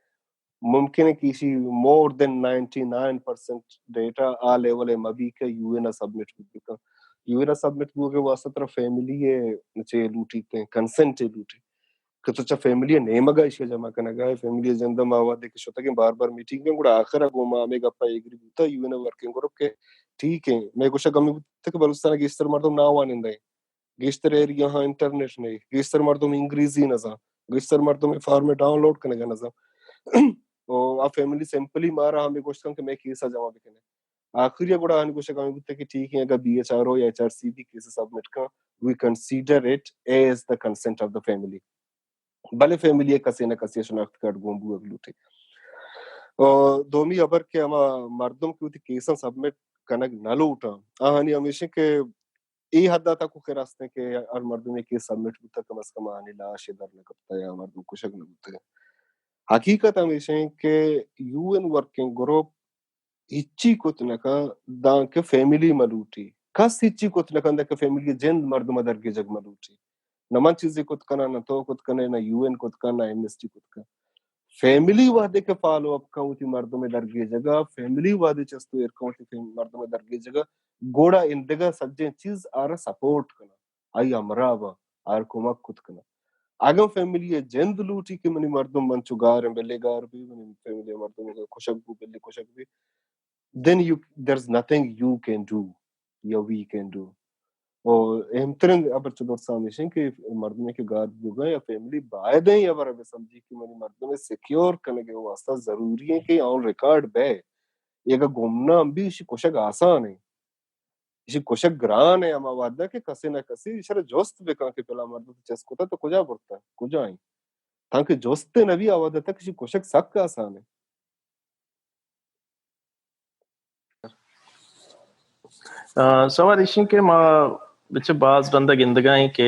ممکن ہے کہ ایشی مور دین نائنٹی نائن پرسینٹ ڈیٹا آ لیول ء مہ بی کہ یو این ء سبمٹ بوت کنت۔ یو این ء سبمٹ بوگ ء واستہ ترا فیملی ء چے لوٹیت، کنسنٹ لوٹیت۔ کہ تو چہ فیملی ء نیمگ ء ایشی ء جمع کنگ ء، فیملی ء جند ء ما وھدے کہ شتگیں بار بار میٹنگ ء گڑا آخر ء گوں ما ہمے گپ ء ایگری بوتگ، یو این ء ورکنگ گروپ کہ ٹھیک ایں، مئے گوشگ ہمے بوتگ کہ بلوچستان ء گیشتر مردم ناوانندہ ایں، گیشتر ایریا ہاں انٹرنیٹ نہیں، گیشتر مردم انگریزی نہ زان، گیشتر مردم اے فارم ء ڈاؤن لوڈ کنگ ء نہ زان۔ او آ فیملی سمپلی مارا ہمے گوشت کن کہ مئے کیس ء جمع بکنے۔ آخری ء گڑا آنی گوشگ ہمے بوتگ کہ ٹھیک ہے، اگر بی ایچ آر او یا H R C B case submit کن، we consider it as the consent of the family. بلے فیملی ء کسے نہ کسے شناخت کارڈ گون بوگ لوٹے۔ اور دومی خبر کہ ہما مردم کہ وتی کیساں سبمٹ کنگ نہ لوٹاں، آہانی ہمیشیں کہ اے حد ء تک خیر ہستیں کہ ہر مردمے کیس سبمٹ بوتا، کم از کم آہانی لاش ء در نہ کپتا یا مردم کشگ نہ بوتا۔ حقیقت ہمیشیں کہ یو این ورکنگ گروپ ہچی کت نہ کن دانکہ فیملی مہ لوٹی۔ کس ہچی کت نہ کن دانکہ فیملی جند مردم ء درگیجگ مہ لوٹی۔ نہ من چیزے کت کناں، نہ تو کت کنے، نہ یو این کت کن، نہ ایمنسٹی کت کن۔ فیملی وہدے کہ فالو اپ کن وتی مردم ء درگیجگ ء، فیملی وہدے چست و ایر کن وتی فیم-، مردم ء درگیجگ ء، گڑا اندگہ سجیں چیز آرا سپورٹ کناں، آئی ہمراہ باں، آر کمک کت کناں۔ اگاں فیملی ء جند لوٹی کہ منی مردم من چو گار ہیں، بلے گار بی، منی فیملی ء مردم اگاں کشگ بو، بلے کشگ be, then you, there's nothing you can do یا we can do. اور اہم ترین خبر چہ درساں ہمیش ہیں کہ مردمے کہ گار بوگا یا فیملی باید ہیں یا برا بہ سمجھی کہ منی مردم سیکیور کنگے واسطہ ضروری ہیں کہ آن ریکارڈ بے۔ اگہ گمنام بی، اشی کشگ آسان ہیں، اشی کشگ گران ہیں۔ ہما وعدہ کہ کسی نہ کسی اشرا جست بکن کہ پلا مردم چست کتا تو کجا برتا، کجا ہیں، تانکہ جست نبی آ وعدہ تک اشی کشگ سک آسان ہیں۔ آ، سوال ایشیں کہ ما بچہ باز رندا گندگا ہیں کہ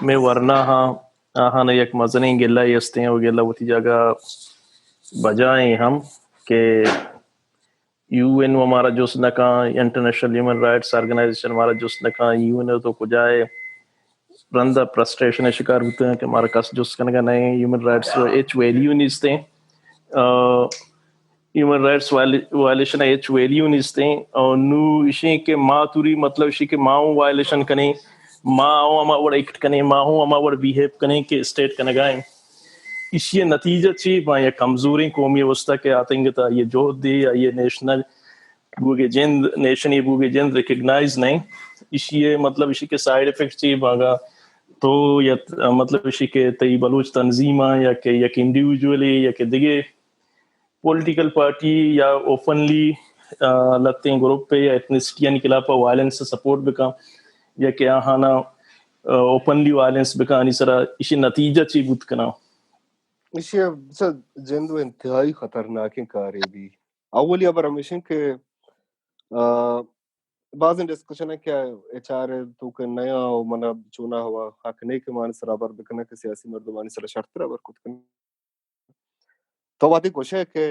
میں ورنا ہاں، آہاں یک مزنیں گلہ ہی ہستیں اور گلہ وتی جگہ بجائیں ہم کہ یو این و مارا جست نہ کن، انٹرنیشنل ہیومن رائٹس آرگنائزیشن مارا جست نہ کن، یو این تو کجا ہے؟ رندا فرسٹریشن شکار بوتے ہیں کہ مارا کس جست کنگا نہیں، ہیومن رائٹس ہچ ویلیو نیستے۔ آ، ہیومن رائٹس وائل-، وائلیشن ء ہچ ویلیو نیست ہیں۔ اور نو اشیں کہ ما توری مطلب اشی کہ ما ہوں وائلیشن کنیں، ما ہوں ہما وڑ ایکٹ کنیں، ما ہوں ہما وڑ بیہیو کنیں کہ اسٹیٹ کنگا ہیں۔ اشی نتیجہ چی با؟ یا کمزوریں قومی وسطی کہ آتنگتا یہ جہد دی یا یہ نیشنل بوگے جند، نیشنی بوگے جند ریکگنائز نہیں۔ اشی مطلب اشی کہ سائیڈ افیکٹ چی باگا تو یا مطلب اشی کہ تئی بلوچ تنظیم یا کہ یک انڈیویجولی یا کہ دگے پولیٹیکل پارٹی یا اوپنلی، آ، لتیں گروپ یا ایتھنیسٹیانی خلاف وائلنس سپورٹ بکن یا کہ آہانا، آ، اوپنلی وائلنس بکن، آنی سرا اشی نتیجہ چی بوت کنا؟ اشی سر جند و انتہائی خطرناکیں کارے بی۔ اولی خبر ہمیشیں کہ، آ، بازیں ڈسکشن ہے کہ ایچ آر تو کہ نیا و منا چونا ہوا حق نہیں کہ مانی سرا بر بکنا کہ سیاسی مردمانی سرا شرط را بر کت کنا۔ تو وہدے گوشئے کہ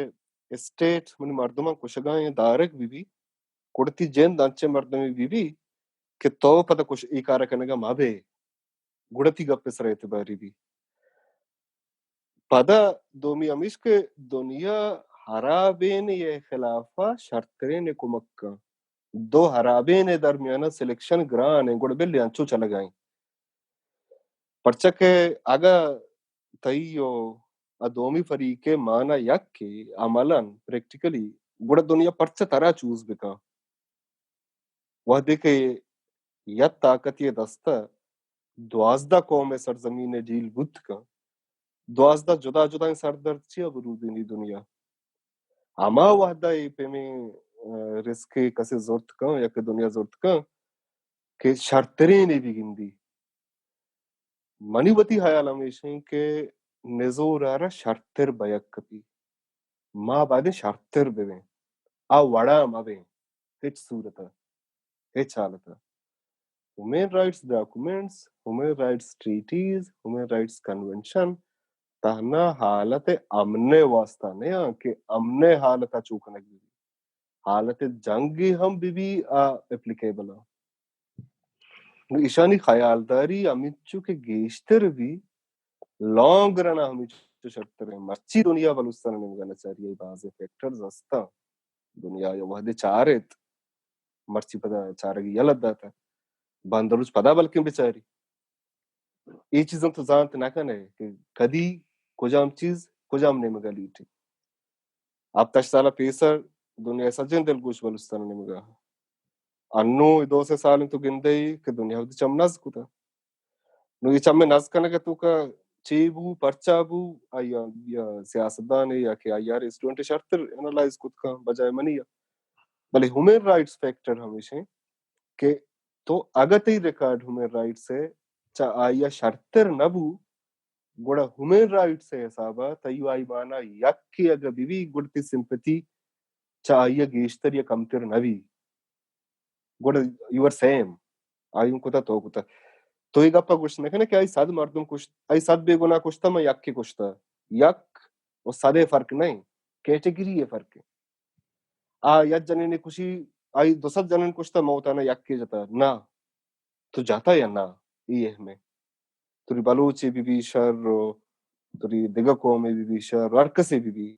اسٹیٹ منی مردماں کشگا ایں، دارگ بہ بی، گڑا تئی جند انچیں مردمے بہ بی کہ تو پدا کش-، اے کارا کنگا مہ بئے، گڑا تئی گپ ء سرا اعتباری بی۔ پدا دومی ہمیش کہ دنیا ہرابین ء خلافا شرترین ء کمک کن۔ دو ہرابین ء درمیانا سلیکشن گران ء، گڑا بلے انچو چلگا ایں۔ پرچا کہ اگہ تئی و ا دومی فریق ء مانا یکے عملاً، پریکٹیکلی، گڑا دنیا پرچا ترا چوز بکن؟ وہدے کہ یک طاقتے دستا دوازدہ قوم سرزمین ڈیل بوت کن، دوازدہ جدا جدا سردرد چیا برودینی دنیا؟ ہما وہدا اے پیمیں، آ، رسک کسے زرت کن یا کہ دنیا زرت کن کہ شرترین بگندی۔ منی وتی خیال ہمیش ایں کہ نزور ء را شرتر بیگ کپی۔ ما باید شرتر ببیں۔ آ وڑا مبیں۔ ہچ صورت ء، ہچ حالت ء۔ Human rights documents, human rights treaties, human rights convention تہنا حالت امن ء واسطہ نہ آں کہ امن ء حالت ء چو کنگ بہ بی۔ حالت جنگ ہم بہ بی آ اپلیکیبل آ۔ نو ایشانی خیالداری ہمینچو کہ گیشتر بی، لانگ رن ء ہمینچو شرتر ایں۔ مرچی دنیا بلوچستان ء نیمگا نچاری، اے بازیں فیکٹرز ہستاں۔ دنیا یا وہدے چاریت، مرچی پدا چارگی یلہ داتہ۔ باندروچ پدا بلکیں بچاری۔ اے چیزاں تو زانت نہ کن ئے کہ کدی کجام چیز کجام نیمگا لیٹی۔ ہپت ہشت سال پیسر دنیا سجیں دلگوش بلوچستان نیمگا۔ انوں دو سے سال تو گندے کہ دنیا وتی چم نز کتا۔ نو اے چم نز کنگ توکا چے بو، پرچا بو، آیا یا سیاستدان یا کہ آئی آر اسٹوڈنٹ شرتر انالائز کت کن بجائے منی۔ بلے ہیومن رائٹس فیکٹر ہمیش ایں کہ تو اگہ تئی ریکارڈ ہیومن رائٹس ء چہ آئی ء شرتر نہ بو، گڑا ہیومن رائٹس ءِ حساب ءَ تئی آئی مانا یکے اگہ بہ بی، گڑا تئی سمپتی چہ آئی ءَ گیشتر یا کمتر نہ بی۔ گڑا یو آر سیم، آئی اوں کتا تو کتا۔ تو اے گپ ءَ گوشت نہ کنے کہ آئی صد مردم کشت، آئی صد بے گناہ کشتا، من یکے کشتا۔ یک و صد ءِ فرق نہ ایں، کیٹیگری ءِ فرق ایں۔ آ یک جنینے کشی، آئی دو سد جنین کشتا، من وتانا یکے جتا۔ نہ، تو جتا یا نہ، اے اہم ایں۔ تری بلوچے بہ بی شر و تری دگہ قومے بہ بی شر، ہر کسے بہ بی،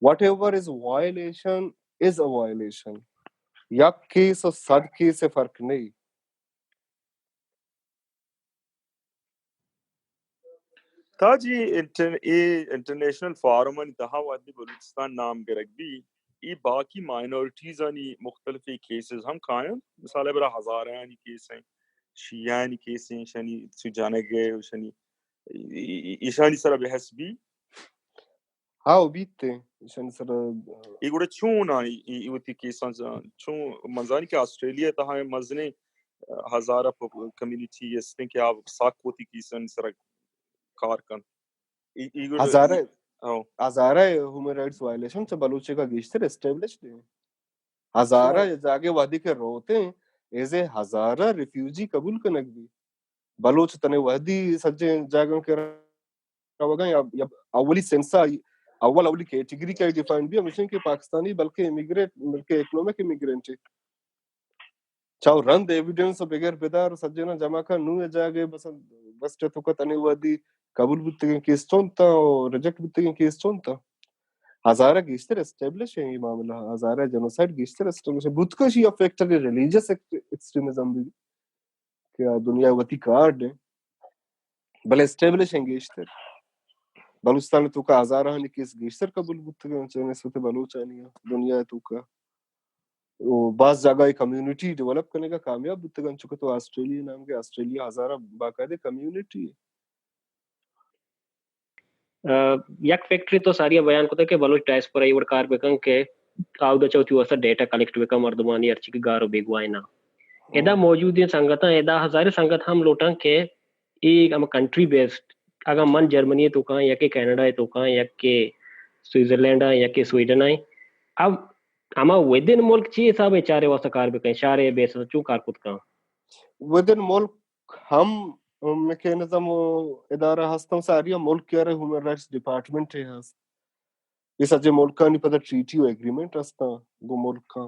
whatever is violation is a violation. یک کیس و صد کیس ءِ فرق نہ ایں۔ تاج، اے انٹر-، اے انٹرنیشنل فورمانی تہا وہدے بلوچستان نام گرگ بی، اے باقی مائنارٹیزانی مختلف کیسز ہم کاینت، مثال ءَ برا ہزارہانی کیس ایں، شیعہانی کیس ایں، شنی چو جنگ ءِ، شنی ای-، ای-، ایشانی سرا بحث بی۔ ہاؤ، بیت ایں، ایشانی سرا۔ اے گڑا چون آئی، ای-، ای وتی کیساں ز-، چون من زانی کہ آسٹریلیا تہا مزنیں ہزارہ پ-، کمیونٹی استیں کہ آ سک وتی کیسانی سرا کار کن۔ ای-، ای گڑا ہزارہ، ہاؤ۔ ہزارہ ہیومن رائٹس وائلیشن چہ بلوچے کا گیشتر اسٹیبلشڈ ایں۔ ہزارہ ہاؤ۔ جاگے وہدی کہ روتیں، ایز اے ہزارہ ریفیوجی قبول کنگ بی۔ بلوچ تنے وہدی سجیں جاگاں کہ روگا یا، یا اولی سینسا، اول اولی کیٹیگری کا ڈیفائن بی ہمیشہ کہ پاکستانی بلکہ امیگرینٹ، بلکہ اکنامک امیگرینٹ ایں۔ چاو رند ایویڈنس و بغیر بدار سجینا جمع کا نو اے جاگے بس، بس چہ تو کا تنے وہدی قبول بوتگیں کیس چونتا و ریجیکٹ بوتگیں کیس چونتا۔ ہزارہ گیشتر اسٹیبلش ایں اے معاملہ، ہزارہ جنوسائیڈ گیشتر اسٹیبلش ایں۔ بوتکشی یا فیکٹر ریلیجس ایکسٹریمزم بی کہ آ دنیا وتی کارڈ ایں، بلے اسٹیبلش ایں گیشتر۔ بلوچستان توکا ہزارہانی کیس گیشتر قبول بوتگیں چہ نسبت بلوچانی دنیا توکا۔ و باز جاگہ کمیونٹی ڈیولپ کنگا کامیاب بوتگن، چونکہ تو آسٹریلیا نام کہ آسٹریلیا ہزارہ باقاعدہ کمیونٹی ایں۔ آ، یک فیکٹری تو ساری بیان کتا کہ بلوچ ڈائسپورا ای وڑ کار بکن کہ آودا چہ وتی واسطہ ڈیٹا کلیکٹ بکن، مردمانی ہرچی کہ گار و بیگواہ نا۔ ادا موجودیں سنگتاں، ادا ہزاریں سنگت ہم لوٹاں کہ اے ہم کنٹری بیسڈ، اگاں من جرمنی توکاں، یا کہ کینیڈا توکاں، یا کہ سوئٹزرلینڈ آں، یا کہ سویڈن آں، اب ہما ودن ملک چی حساب ءَ چارے واسطہ کار بکن، شارے بیسس چون کار کت کن؟ ودن ملک ہم میکانزم و ادارہ ہستاں، ساری ملک یارے ہیومن رائٹس ڈپارٹمنٹ ہست۔ اے سجے ملکانی پدا ٹریٹی و ایگریمنٹ ہستاں گوں ملکاں۔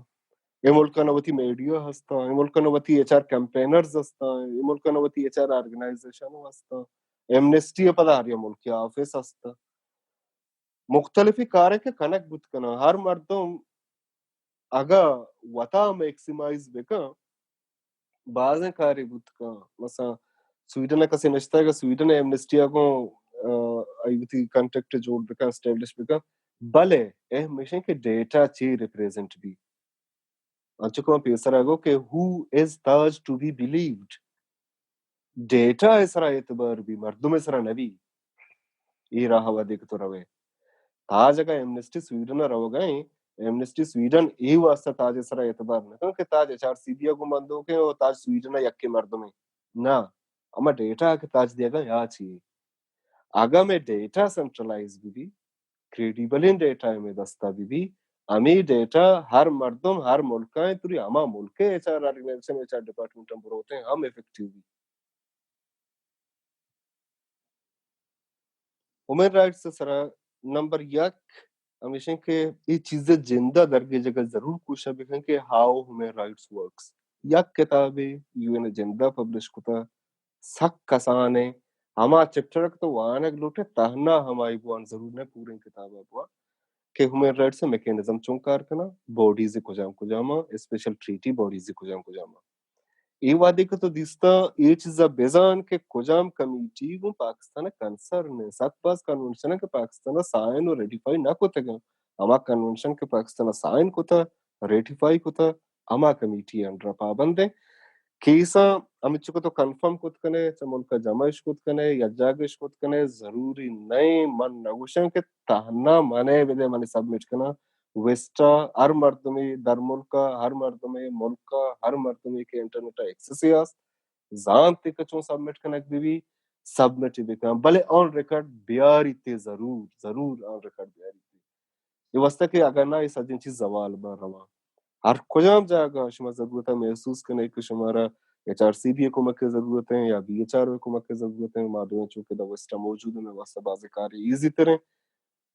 اے ملکانا وتی میڈیا ہستاں، اے ملکانا وتی ایچ آر کیمپینرز ہستاں، اے ملکانا وتی ایچ آر آرگنائزیشن ہستاں۔ ایمنسٹی پدا ہر یا ملک آفس ہستاں۔ مختلفیں کارے کہ کنگ بوت کناں، ہر مردم اگاں وتا میکسیمائز بکن، بازیں کارے بوت کن۔ مثلاً سویڈن ءَ کسے نشتگ، سویڈن ءَ ایمنسٹی ءَ گوں، آ، آئی وتی کانٹیکٹ جوڑ بکن، اسٹیبلش بکن، بلے اہم ایش کہ ڈیٹا چی ریپریزنٹ بی۔ انچو کہ من پیسرا گو کہ who is Taj to be believed؟ Data ءِ سرا اعتبار بی، مردم ءِ سرا نہ بی۔ اے راہ ءَ وھدے کہ تو روئے، تاج اگاں ایمنسٹی سویڈن ءَ روگ ءَ ایں، ایمنسٹی سویڈن اے واسطہ تاج ءِ سرا اعتبار نہ کن کہ تاج ایچ آر سی بی ءَ گوں بندوک ایں اور تاج سویڈن ءَ یکے مردم ایں۔ نہ، ہما ڈیٹا کہ تاج دیگ ءَ یا چی؟ اگاں مئے ڈیٹا سینٹرلائز بہ بی، کریڈیبلیں ڈیٹا مئے دستا بہ بی، ہمے ڈیٹا ہر مردم، ہر ملک ءَ، توری ہما ملک ءِ H R organisation, H R department ہم بروتیں، ہم افیکٹیو بی۔ ہیومن رائٹس ءِ سرا نمبر یک ہمیش ایں کہ اے چیز ءِ جند ءَ درگیجگ ءَ ضرور کوشش بکن کہ ہاؤ ہیومن رائٹس ورکس۔ یک کتابے یو این ءِ جند ءَ پبلش کتا، سک کسان ایں۔ ہما چیپٹر کہ تو وانگ لوٹے، تہنا ہمائی بوان، ضرور نہ پوریں کتاب ءَ بوان کہ ہیومن رائٹس ءِ میکانزم چون کار کناں، باڈیز کجام کجام آں، اسپیشل ٹریٹی باڈیز کجام کجام آں۔ اے وہدے کہ تو دیستاں، اے چیزا بزان کہ کجام کمیٹی گوں پاکستان ءَ کنسرن ایں۔ سک باز کنونشن ایں کہ پاکستان ءَ سائن و ریٹیفائی نہ کتگ ایں۔ ہما کنونشن کہ پاکستان ءَ سائن کتا، ریٹیفائی کتا، ہما کمیٹی ءِ انڈر ءَ پابند ایں۔ کیساں ہمچو کہ تو کنفرم کت کنے، چہ ملک ءَ جمع اش کت کنے، یک جاگہ اش کت کنے، ضروری نہ ایں۔ من نہ گوشاں کہ تہنا من ءَ بدے، من سبمٹ کناں۔ ویسٹ ءَ ہر مردمے، در ملک ءَ ہر مردمے، ملک ءَ ہر مردمے کہ انٹرنیٹ ءَ ایکسس ءَ است، زانت کہ چون سبمٹ کنگ بہ بی، سبمٹ بکن، بلے آن ریکارڈ بیاریت، ضرور ضرور آن ریکارڈ بیاریت۔ اے واسطہ کہ اگر نہ، اے سجیں چیز زوال بہ رواں۔ ہر کجام جاگہ شما ضرورت محسوس کنے کہ شمارا ایچ آر سی بی کمک ضرورت ہے یا بی ایچ آر کمک ضرورت ہے، ما دوئیں چونکہ دا ویسٹ موجود ہیں، واسطہ بازی کار ایزی تریں۔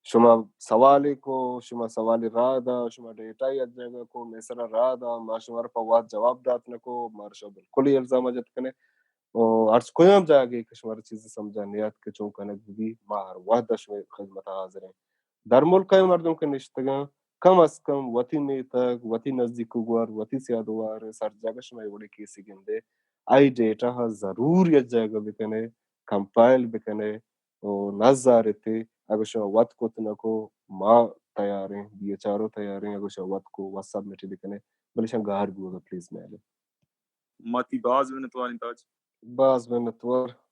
شما سوال کو، شما سوال را دا، شما ڈیٹا یا جگہ کو، میں سرا را دا، ما شمارا پہ وقت جواب دات نہ کو، مارا شما بالکل ہی الزام جت کنے۔ او ہر کجام جاگہ کہ شمارا چیز سمجھا نیات کہ چون کنگ بی، ما ہر وقت شما خدمت حاضر ہیں۔ در ملک ء مردم کہ نشتگاں، کم از کم وتی میتگ، وتی نزدیک و گوار، وتی سیاد و وار سر جاگہ شما اے وڑی کیسی گندے، آئی ڈیٹا ہا ضرور یک جاگہ بکنے، کمپائل بکنے و نزارتے۔ اگر شما وت کت نکو، ما تیاریں، بی ایچ آر او تیاریں، اگر شما وت کو، وت سبمٹ بکنے، بلے شما گار بوگا پلیز میلے۔ ما تی باز منتواریں تاج۔ باز منتوار۔